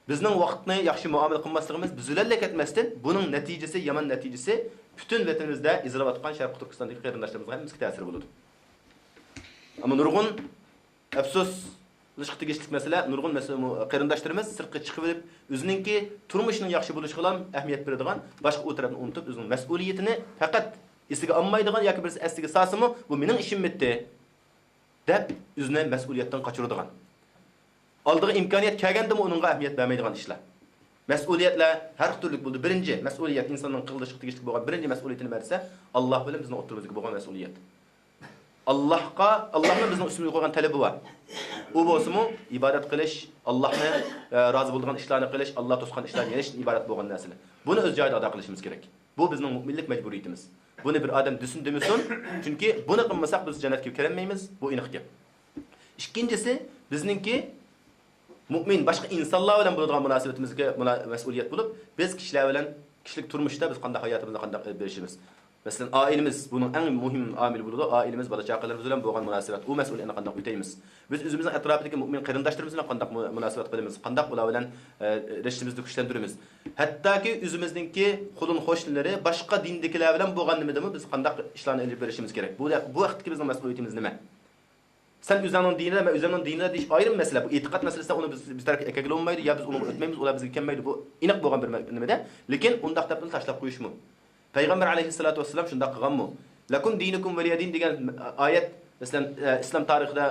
بىزنىڭ ۋاقىتنى ياخشى مۇئامىلە قىلماسلىقىمىز بىز بىلەنلا كەتمەستىن، بۇنىڭ نەتىجىسى، يامان نەتىجىسى پۈتۈن ۋەتىنىمىزدە ئېزىلىۋاتقان شەرقىي تۈركىستاندىكى قېرىنداشلىرىمىزغا ھەممىسىگە تەسىر بولىدۇ. ئەمما نۇرغۇن ئەپسۇسلىنىشقا تېگىشلىك مەسىلە، نۇرغۇن مەسىلە، قېرىنداشلىرىمىز سىرتقا چىقىۋېلىپ، ئۆزىنىڭكى تۇرمۇشىنىڭ ياخشى بولۇشىغىلا ئەھمىيەت بېرىدىغان، باشقا ئۇ تەرەپنى ئۇنتۇپ، ئۆزىنىڭ مەسئۇلىيىتىنى پەقەت ئېسىگە ئالمايدىغان ياكى بىرسى ئەسلىگە سالسىمۇ، بۇ مېنىڭ ئىشىممىتى دەپ ئۆزىنى مەسئۇلىيەتتىن قاچۇرىدىغان، ئالدىغا ئىمكانىيەت كەلگەندىمۇ ئۇنىڭغا ئەھمىيەت بەرمەيدىغان ئىشلار. مەسئۇلىيەتلەر ھەر خىل تۈرلۈك بولىدۇ. بىرىنچى مەسئۇلىيەت، ئىنساننىڭ قىلىشقا تېگىشلىك بولغان بىرىنچى مەسئۇلىيىتى نېمە دېسە، ئاللا بىلەن بىزنىڭ ئوتتۇرىمىزدىكى بولغان مەسئۇلىيەت. ئاللاھقا، ئاللاھنىڭ بىزنىڭ ئۈستىمىزگە قويغان تەلىپى بار. ئۇ بولسىمۇ ئىبادەت قىلىش، ئاللاھنى، ئە، رازى بولىدىغان ئىشلارنى قىلىش، ئاللا توسقان ئىشلارنى يېنىشتىن ئىبارەت بولغان نەرسىلەر. بۇنى ئۆز جايىدا ئادا قىلىشىمىز كېرەك. بۇ بىزنىڭ مۇئمىنلىك مەجبۇرىيىتىمىز. بۇنى بىر ئادەم دېسۇن دېمىسۇن، چۈنكى بۇنى قىلمىساق بىز جەننەتكە كىرەلمەيمىز، بۇ ئېنىق گەپ. ئىككىنچىسى، بىزنىڭكى مۇئمىن باشقا ئىنسانلار بىلەن بولىدىغان مۇناسىۋىتىمىزگە مۇنا-، مەسئۇلىيەت بولۇپ، بىز كىشىلەر بىلەن كىشىلىك تۇرمۇشتا بىز قانداق ھاياتىمىزنى قانداق ئېلىپ بېرىشىمىز. مەسىلەن، ئائىلىمىز بۇنىڭ ئەڭ مۇھىم ئامىلى بولىدۇ. ئائىلىمىز، بالا-چاقىلىرىمىز بىلەن بولغان مۇناسىۋەت، ئۇ مەسئۇلىيەتنى قانداق ئۆتەيمىز؟ بىز ئۆزىمىزنىڭ ئەتراپىدىكى مۇئمىن قېرىنداشلىرىمىز بىلەن قانداق مۇ-، مۇناسىۋەت قىلىمىز؟ قانداق ئۇلار بىلەن، ئە، رىشتىمىزنى كۈچلەندۈرىمىز؟ ھەتتاكى ئۆزىمىزنىڭكى قولۇن قوشنىلىرى باشقا دىندىكىلەر بىلەن بولغان نېمىدىمۇ بىز قانداق ئىشلارنى ئېلىپ بېرىشىمىز كېرەك؟ بۇ، بۇ ھەقتىكى بىزنىڭ مەسئۇلىيىتىمىز نېمە؟ سەن ئۆزۈڭنىڭ دىنىدا، مەن ئۆزۈمنىڭ دىنىدا دېيىش ئايرىم مەسىلە. بۇ ئېتىقاد مەسىلىسىدە ئۇنى بىز، بىز تەرەپكە ئەكەلگىلى بولمايدۇ، يا بىز ئۇنىڭغا ئۆتمەيمىز، ئۇلار بىزگە كەلمەيدۇ. بۇ ئېنىق بولغان بىر مە-، نېمىدە. لېكىن ئۇنداق دەپلا تاشلاپ قويۇشمۇ. پەيغەمبەر ئەلەيھىسسالاتۇ ۋەسسالام شۇنداق قىلغانمۇ؟ لەكۇم دىنۇكۇم ۋەلىيە دىن دېگەن ئايەت، مەسىلەن، ئە، ئىسلام تارىخىدا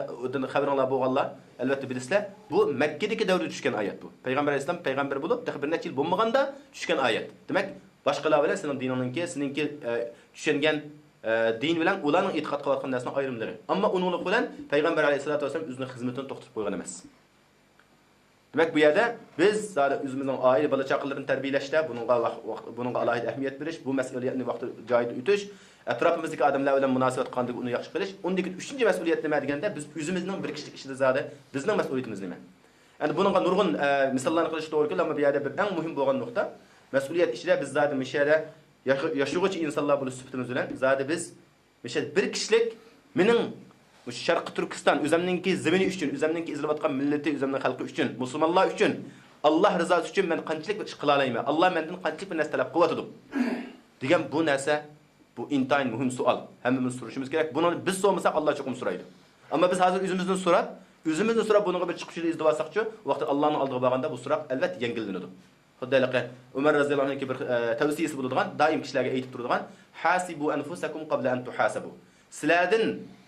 خەۋىرىڭلار بولغانلار، ئەلۋەتتە بىلىسىلەر. بۇ مەككىدىكى دەۋردە چۈشكەن ئايەت بۇ. پەيغەمبەر ئەلەيھىسسالام پەيغەمبەر بولۇپ تېخى بىر نەچچە يىل بولمىغاندا چۈشكەن ئايەت. دېمەك، باشقىلار بىلەن سېنىڭ دىنىڭنىڭكى، سېنىڭكى، ئە، چۈشەنگەن، ئە، دىن بىلەن ئۇلارنىڭ ئېتىقاد قىلىۋاتقان نەرسىنىڭ ئايرىملىرى. ئەمما ئۇنىڭلىق بىلەن پەيغەمبەر ئەلەيھىسسالاتۇ ۋەسسالام ئۆزىنىڭ خىزمىتىنى توختىتىپ قويغان ئەمەس. دېمەك، بۇ يەردە بىز زادى ئۆزىمىزنىڭ ئائىلە بالا-چاقىلىرىنى تەربىيەلەشتە بۇنىڭغا ۋاق-، ۋاق-، بۇنىڭغا ئالاھىدە ئەھمىيەت بېرىش، بۇ مەسئۇلىيەتنى ۋاقتى جايىدا ئۆتۈش، ئەتراپىمىزدىكى ئادەملەر بىلەن مۇناسىۋەت قاندىكى ئۇنى ياخشى قىلىش. ئۇندىن كېيىن ئۈچىنچى مەسئۇلىيەت نېمە دېگەندە، بىز ئۆزىمىزنىڭ بىر كىشىلىك ئىشىدا زادى بىزنىڭ مەسئۇلىيىتىمىز نېمە؟ ئەمدى بۇنىڭغا نۇرغۇن، ئە، مىساللارنى قىلىش توغرا كېلىدۇ، ئەمما بۇ يەردە بىر ئەڭ مۇھىم بولغان نۇقتا، مەسئۇلىيەت ئىچىدە بىز زادى مۇشۇ يەردە ياشا-، ياشىغۇچى ئىنسانلار بولۇش سۈپىتىمىز بىلەن زادى بىز مىسال، بىر كىشىلىك مېنىڭ مۇشۇ شەرقىي تۈركىستان، ئۆزۈمنىڭكى زېمىنى ئۈچۈن، ئۆزۈمنىڭكى ئېزىلىۋاتقان مىللىتى، ئۆزۈمنىڭ خەلقى ئۈچۈن، مۇسۇلمانلار ئۈچۈن، ئاللا رىزاسى ئۈچۈن مەن قانچىلىك بىر ئىش قىلالايمەن؟ ئاللا مەندىن قانچىلىك بىر نەرسە تەلەپ قىلىۋاتىدۇ؟ دېگەن بۇ نەرسە، بۇ ئىنتايىن مۇھىم سوئال. ھەممىمىز سورىشىمىز كېرەك. بۇنى بىز سورىمىساق، ئاللا چوقۇم سورايدۇ. ئەمما بىز ھازىر ئۆزىمىزدىن سوراپ، ئۆزىمىزدىن سوراپ، بۇنىڭغا بىر چىقىش يولى ئىزدىۋالساقچۇ، ۋاقتى ئاللانىڭ ئالدىغا بارغاندا بۇ سوراق، ئەلۋەتتە، يەڭگىللىنىدۇ. خۇددى ھېلىقى ئۆمەر رەزىياللاھۇنىڭكى بىر، ئە، تەۋسىيىسى بولىدىغان، دائىم كىشىلەرگە ئېيتىپ تۇرىدىغان، «ھاسىبۇ ئەنفۇسەكۇم قەبلە ئەن تۇھاسەبۇ.» سىلەردىن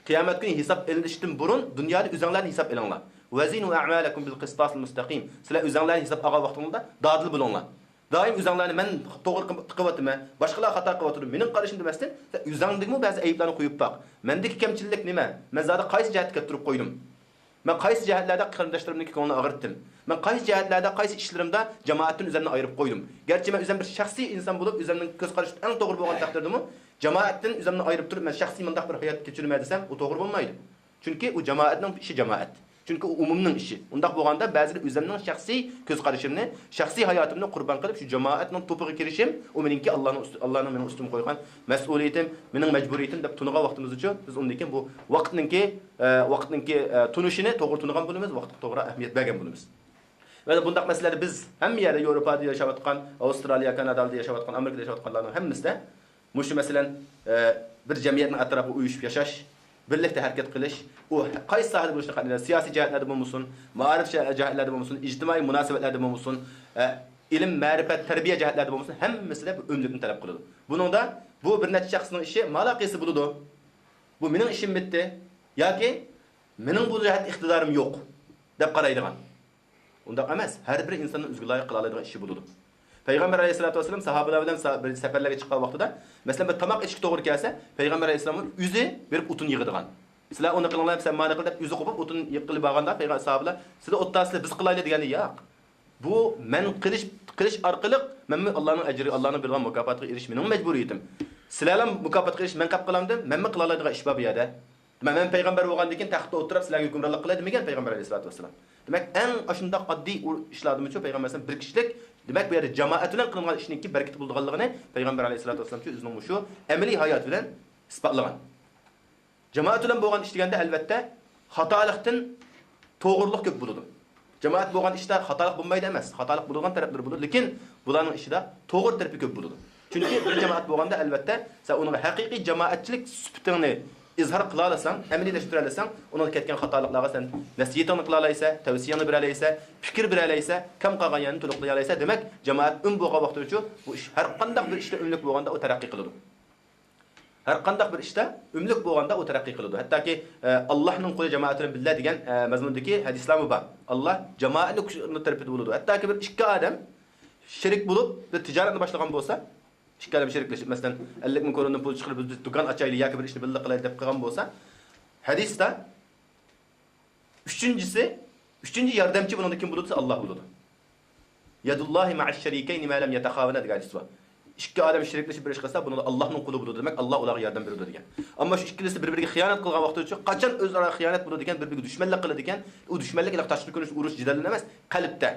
قىيامەت كۈنى ھېساب ئېلىنىشتىن بۇرۇن دۇنيادا ئۆزۈڭلارنى ھېساب ئېلىڭلار. ۋەزىنۇ ئەمالەكۇم بىل قىسطاسىل مۇستەقىم. سىلەر ئۆزۈڭلارنى ھېساب ئالغان ۋاقتىڭلاردا دادىل بولۇڭلار. دائىم ئۆزۈڭلارنى، «مەن توغرا قىلىۋاتىمەن، باشقىلار خاتا قىلىۋاتىدۇ، مېنىڭ قارىشىم» دېمەستىن، سەن ئۆزۈڭدىمۇ بەزى ئەيىبلەرنى قويۇپ باق. مەندىكى كەمچىلىك نېمە؟ مەن زادى قايسى جەھەتتە كەلتۈرۈپ قويدۇم؟ مەن قايسى جەھەتلەردە قېرىنداشلىرىمنىڭكى كۆڭلىنى ئاغرىتتىم؟ مەن قايسى جەھەتلەردە، قايسى ئىشلىرىمدا جامائەتتىن ئۆزۈمنى ئايرىپ قويدۇم؟ گەرچە مەن ئۆزۈم بىر شەخسىي ئىنسان بولۇپ، ئۆزۈمنىڭ كۆز قارىشى ئەڭ توغرا بولغان تەقدىردىمۇ، جامائەتتىن ئۆزۈمنى ئايرىپ تۇرۇپ، مەن شەخسىي مۇنداق بىر ھايات كەچۈرىمەن دېسەم، ئۇ توغرا بولمايدۇ. چۈنكى ئۇ جامائەتنىڭ ئىشى جامائەت. چۈنكى ئۇ ئومۇمنىڭ ئىشى. ئۇنداق بولغاندا بەزىدە ئۆزۈمنىڭ شەخسىي كۆز قارىشىمنى، شەخسىي ھاياتىمنى قۇربان قىلىپ، شۇ جامائەتنىڭ توپىغا كىرىشىم، ئۇ مېنىڭكى ئاللانىڭ ئۈستى، ئاللانىڭ مېنىڭ ئۈستۈمگە قويغان مەسئۇلىيىتىم، مېنىڭ مەجبۇرىيىتىم دەپ تونۇغان ۋاقتىمىزدىچۇ، بىز ئۇندىن كېيىن بۇ ۋاقىتنىڭكى، ئە، ۋاقىتنىڭكى، ئە، تونۇشىنى توغرا تونۇغان بولىمىز، ۋاقىتقا توغرا ئەھمىيەت بەرگەن بولىمىز. ۋە بۇنداق مەسىلىلەردە بىز ھەممە يەردە، ياۋروپادا ياشاۋاتقان، ئاۋسترالىيا، كانادادا ياشاۋاتقان، ئامېرىكىدا ياشاۋاتقانلارنىڭ ھەممىسىدە مۇشۇ مەسىلەن، ئە، بىر جەمئىيەتنىڭ ئەتراپىغا ئۇيۇشۇپ ياشاش، بىرلىكتە ھەرىكەت قىلىش، ئۇ قايسى ساھەدە بولۇشىدىن قەتئىينەزەر، سىياسىي جەھەتلەردە بولمىسۇن، مائارىپ جە-، جەھەتلەردە بولمىسۇن، ئىجتىمائىي مۇناسىۋەتلەردە بولمىسۇن، ئە، ئىلىم، مەرىپەت، تەربىيە جەھەتلەردە بولمىسۇن، ھەممىسىدە بىر ئۆملۈكنى تەلەپ قىلىدۇ. بۇنىڭدا بۇ بىر نەچچە شەخسنىڭ ئىشى مالاقىسى بولىدۇ. بۇ مېنىڭ ئىشىم بىتتى ياكى مېنىڭ بۇ جەھەتتە ئىقتىدارىم يوق دەپ قارايدىغان. ئۇنداق ئەمەس، ھەر بىر ئىنساننىڭ ئۆزىگە لايىق قىلالايدىغان ئىشى بولىدۇ. پەيغەمبەر ئەلەيھىسسالاتۇ ۋەسسالام ساھابىلەر بىلەن سا-، بىر سەپەرلەرگە چىققان ۋاقتىدا، مەسىلەن، بىر تاماق ئېتىشكە توغرا كەلسە، پەيغەمبەر ئەلەيھىسسالام ئۆزى بېرىپ ئوتۇن يىغىدىغان. «سىلەر ئۇنى قىلىڭلار، سەن مانى قىل» دەپ ئۆزى قوپۇپ ئوتۇن يىغقىلى بارغاندا، پەيغەمبەر ساھابىلەر، «سىلەر ئوتتاسىلەر، بىز قىلايلى» دېگەندە، «ياق. بۇ مەن قىلىش، قىلىش ئارقىلىق مەنمۇ ئاللانىڭ ئەجرى، ئاللانىڭ بېرىدىغان مۇكاپاتىغا ئېرىشىش مېنىڭ مەجبۇرىيىتىم. سىلەرلا مۇكاپاتقا ئېرىشىپ مەن قېلىپ قالامدىم، مەنمۇ قىلالايدىغان ئىش بار بۇ يەردە.» دېمەك، مەن پەيغەمبەر بولغاندىن كېيىن تەختتە ئولتۇرۇپ سىلەرگە ھۆكۈمرانلىق قىلاي دېمىگەن پەيغەمبەر ئەلەيھىسسالاتۇ ۋەسسالام. دېمەك، ئەڭ ئاشۇنداق ئاددىي ئۇ-، ئىشلاردىمۇچۇ پەيغەمبەر ئەلەيھىسسالام بىر كىشىلىك، دېمەك، بۇ يەردە جامائەت بىلەن قىلىنغان ئىشنىڭكى بەرىكىتى بولىدىغانلىقىنى پەيغەمبەر ئەلەيھىسسالاتۇ ۋەسسالامچۇ ئۆزىنىڭ مۇشۇ ئەمەلىي ھاياتى بىلەن ئىسپاتلىغان. جامائەت بىلەن بولغان ئىش دېگەندە، ئەلۋەتتە، خاتالىقتىن توغرىلىق كۆپ بولىدۇ. جامائەت بولغان ئىشتا خاتالىق بولمايدۇ ئەمەس، خاتالىق بولىدىغان تەرەپلىرى بولىدۇ، لېكىن بۇلارنىڭ ئىچىدە توغرا تەرىپى كۆپ بولىدۇ. چۈنكى بىر جامائەت بولغاندا، ئەلۋەتتە، سەن ئۇنىڭغا ھەقىقىي جامائەتچىلىك سۈپىتىڭنى ئىزھار قىلالىساڭ، ئەمەلىيلەشتۈرەلىسەڭ، ئۇنىڭغا كەتكەن خاتالىقلارغا سەن نەسىھىتىڭنى قىلالايسەن، تەۋسىيەڭنى بېرەلەيسەن، پىكىر بېرەلەيسەن، كەم قالغان يەرنى تولۇقلىيالايسەن. دېمەك، جامائەت ئۈن بولغان ۋاقتىدىچۇ، بۇ ئىش ھەر قانداق بىر ئىشتا ئۈنلۈك بولغاندا ئۇ تەرەققىي قىلىدۇ. ھەر قانداق بىر ئىشتا ئۈنلۈك بولغاندا ئۇ تەرەققىي قىلىدۇ. ھەتتاكى، ئە، «ئاللاھنىڭ قۇلى جامائەت بىلەن بىللە» دېگەن، ئە، مەزمۇندىكى ھەدىسلەرمۇ بار. ئاللاھ جامائەتنى كۈچ تەرىپىدە بولىدۇ. ھەتتاكى بىر ئىككى ئادەم شېرىك بولۇپ بىر تىجارەتنى باشلىغان بولسا، ئىككى ئادەم شېرىكلىشىپ، مەسىلەن، ئەللىك مىڭ كورونىدىن پۇل چىقىرىپ، «بىز بىر دۇكان ئاچايلى ياكى بىر ئىشنى بىللە قىلايلى» دەپ قىلغان بولسا، ھەدىستە ئۈچىنچىسى، ئۈچىنچى ياردەمچى بۇنىڭدىن كىم بولىدۇ دېسە، ئاللاھ بولىدۇ. «يەدۇللاھى مەئەش شەرىكەينى ما لەم يەتەخاۋەنا» دېگەن ھەدىس بار. ئىككى ئادەم شېرىكلىشىپ بىر ئىش قىلسا، بۇنىڭدا ئاللاھنىڭ قولى بولىدۇ، دېمەك، ئاللاھ ئۇلارغا ياردەم بېرىدۇ دېگەن. ئەمما شۇ ئىككىلىسى بىر-بىرىگە خىيانەت قىلغان ۋاقتىدىچۇ، قاچان ئۆزئارا خىيانەت بولىدىكەن، بىر-بىرىگە دۈشمەنلىك قىلىدىكەن، ئۇ دۈشمەنلىك ھېلىقى تاشقى كۆرۈنۈش، ئۇرۇش، جېدەلدىن ئەمەس، قەلبتە.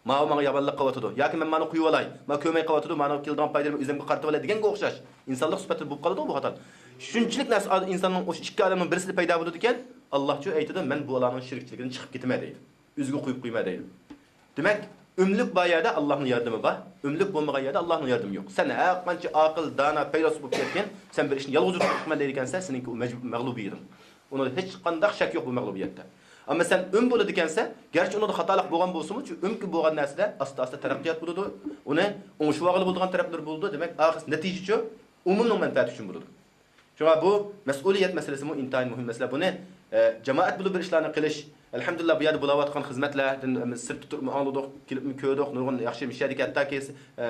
«ماۋۇ ماڭا يامانلىق قىلىۋاتىدۇ» ياكى «مەن مانا قويۇۋالاي، مانا كۆرمەي قىلىۋاتىدۇ، مانا كېلىدىغان پايدىنى ئۆزۈمگە قارىتىۋالاي» دېگەنگە ئوخشاش. ئىنسانلىق سۈپەتىدە بولۇپ قالىدۇ بۇ خاتا. شۇنچىلىك نەرسە ئىنساننىڭ، ئوشۇ ئىككى ئادەمنىڭ بىرسىدە پەيدا بولىدىكەن، ئاللاھچۇ ئېيتىدۇ، «مەن بۇ ئۇلارنىڭ شېرىكچىلىكىدىن چىقىپ كېتىمەن» دەيدۇ. «ئۆزىگە قويۇپ قويىمەن» دەيدۇ. دېمەك، ئۆملۈك بار يەردە ئاللاھنىڭ ياردىمى بار، ئۆملۈك بولمىغان يەردە ئاللاھنىڭ ياردىمى يوق. سەن ھەر قانچە ئاقىل، دانا، پەيلاسوپ بولۇپ كەتكىن، سەن بىر ئىشنى يالغۇز ئۆزۈم قىلىمەن دەيدىكەنسەن، سېنىڭكى ئۇ مەجبۇر-، مەغلۇبىيىتىڭ. ئۇنىڭدا ھېچقانداق شەك يوق بۇ مەغلۇبىيەتتە. ئەمما سەن ئۈن بولىدىكەنسەن، گەرچە ئۇنىڭدا خاتالىق بولغان بولسىمۇ، چۈنكى ئۈنكى بولغان نەرسىدە ئاستا-ئاستا تەرەققىيات بولىدۇ، ئۇنى ئوڭشىۋالغىلى بولىدىغان تەرەپلىرى بولىدۇ. دېمەك، ئاخىرسى نەتىجىچۇ ئومۇمنىڭ مەنپەئەتى ئۈچۈن بولىدۇ. شۇڭا بۇ مەسئۇلىيەت مەسىلىسىمۇ ئىنتايىن مۇھىم مەسىلە. بۇنى، ئە، جامائەت بولۇپ بىر ئىشلارنى قىلىش، ئەلھەمدۇلىللا، بۇ يەردە بولاۋاتقان خىزمەتلەردىن، ئە، سىرتتا تۇرۇپمۇ ئاڭلىدۇق، كېلىپمۇ كۆردۇق، نۇرغۇن ياخشى مۇشۇ يەردىكى ھەتتاكى، ئە،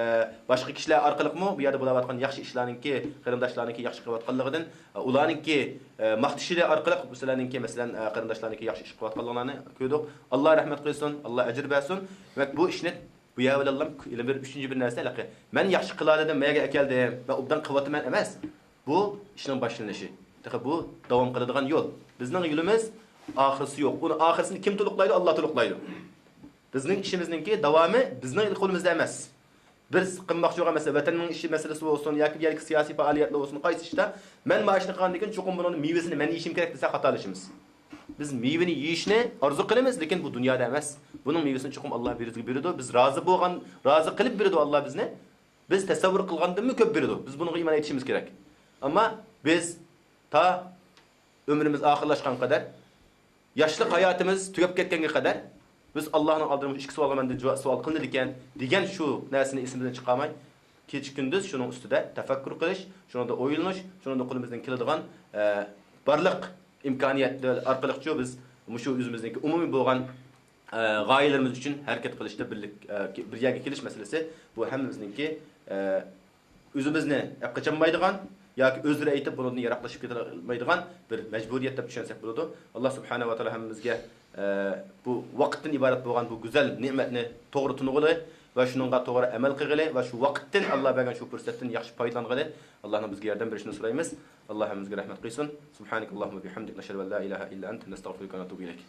باشقا كىشىلەر ئارقىلىقمۇ بۇ يەردە بولاۋاتقان ياخشى ئىشلارنىڭكى، قېرىنداشلارنىڭكى ياخشى قىلىۋاتقانلىقىدىن، ئە، ئۇلارنىڭكى، ئە، ماختىشى ئارقىلىق سىلەرنىڭكى، مەسىلەن، ئە، قېرىنداشلارنىڭكى ياخشى ئىش قىلىۋاتقانلىقلارنى كۆردۇق. ئاللا رەھمەت قىلسۇن، ئاللا ئەجىر بەرسۇن. دېمەك، بۇ ئىشنى بۇ يەر بىلەنلا يەنە بىر ئۈچىنچى بىر نەرسە، ھېلىقى مەن ياخشى قىلالىدىم، مەيەرگە ئەكەلدىم، مەن ئوبدان قىلىۋاتىمەن ئەمەس. بۇ ئىشنىڭ باشلىنىشى. تېخى بۇ داۋام قىلىدىغان يول. بىزنىڭ يولىمىز ئاخىرسى يوق. ئۇنى ئاخىرسىنى كىم تولۇقلايدۇ؟ ئاللا تولۇقلايدۇ. بىزنىڭ ئىشىمىزنىڭكى داۋامى بىزنىڭ قولىمىزدا ئەمەس. بىز قىلماقچى بولغان مەسىلە، ۋەتەننىڭ ئىشى مەسىلىسى بولسۇن ياكى بۇ يەردىكى سىياسىي پائالىيەتلەر بولسۇن، قايسى ئىشتا مەن مانا ئىشنى قىلغاندىن كېيىن چوقۇم بۇنىڭ مېۋىسىنى مەن يېيىشىم كېرەك دېسە خاتالىشىمىز. بىز مېۋىنى يېيىشنى ئارزۇ قىلىمىز، لېكىن بۇ دۇنيادا ئەمەس. بۇنىڭ مېۋىسىنى چوقۇم ئاللا بىزگە بېرىدۇ. بىز رازى بولغان، رازى قىلىپ بېرىدۇ ئاللا بىزنى. بىز تەسەۋۋۇر قىلغاندىنمۇ كۆپ بېرىدۇ. بىز بۇنىڭغا ئىمان ئېيتىشىمىز كېرەك. ئەمما بىز تا ئۆمرىمىز ئاخىرلاشقان قەدەر، ياشلىق ھاياتىمىز تۈگەپ كەتكەنگە قەدەر بىز ئاللانىڭ ئالدىدا مۇشۇ ئىككى سوئالغا مەندىن جاۋاب، سوئال قىلىنىدىكەن دېگەن شۇ نەرسىنى ئېسىمىزدىن چىقارماي، كېچە-كۈندۈز شۇنىڭ ئۈستىدە تەپەككۇر قىلىش، شۇنىڭدا ئويلىنىش، شۇنىڭدا قولىمىزدىن كېلىدىغان، ئە، بارلىق ئىمكانىيەتلەر ئارقىلىقچۇ بىز مۇشۇ ئۆزىمىزنىڭكى ئومۇمىي بولغان، ئە، غايىلىرىمىز ئۈچۈن ھەرىكەت قىلىشتا بىرلىك، ئە، بىر يەرگە كېلىش مەسىلىسى، بۇ ھەممىمىزنىڭكى، ئە، ئۆزىمىزنى ئەپ قېچالمايدىغان ياكى ئۆزلىرى ئېيتىپ، بۇنىڭدىن يىراقلىشىپ كېتەلمەيدىغان بىر مەجبۇرىيەت دەپ چۈشەنسەك بولىدۇ. ئاللا سۇبھانەھۇ ۋە تائالا ھەممىمىزگە، ئە، بۇ ۋاقىتتىن ئىبارەت بولغان بۇ گۈزەل نېمەتنى توغرا تونۇغىلى ۋە شۇنىڭغا توغرا ئەمەل قىلغىلى ۋە شۇ ۋاقىتتىن، ئاللا بەرگەن شۇ پۇرسەتتىن ياخشى پايدىلانغىلى ئاللانىڭ بىزگە ياردەم بېرىشىنى سورايمىز. ئاللا ھەممىمىزگە ياردەم بېرىشىنى سورايمىز. سۇبھانەكاللاھۇممە ۋە بىھەمدىك، نەشھەدۇ ئەن لا ئىلاھە ئىللا ئەنتە، نەستەغفىرۇكە ۋە نەتۇبۇ ئىلەيك.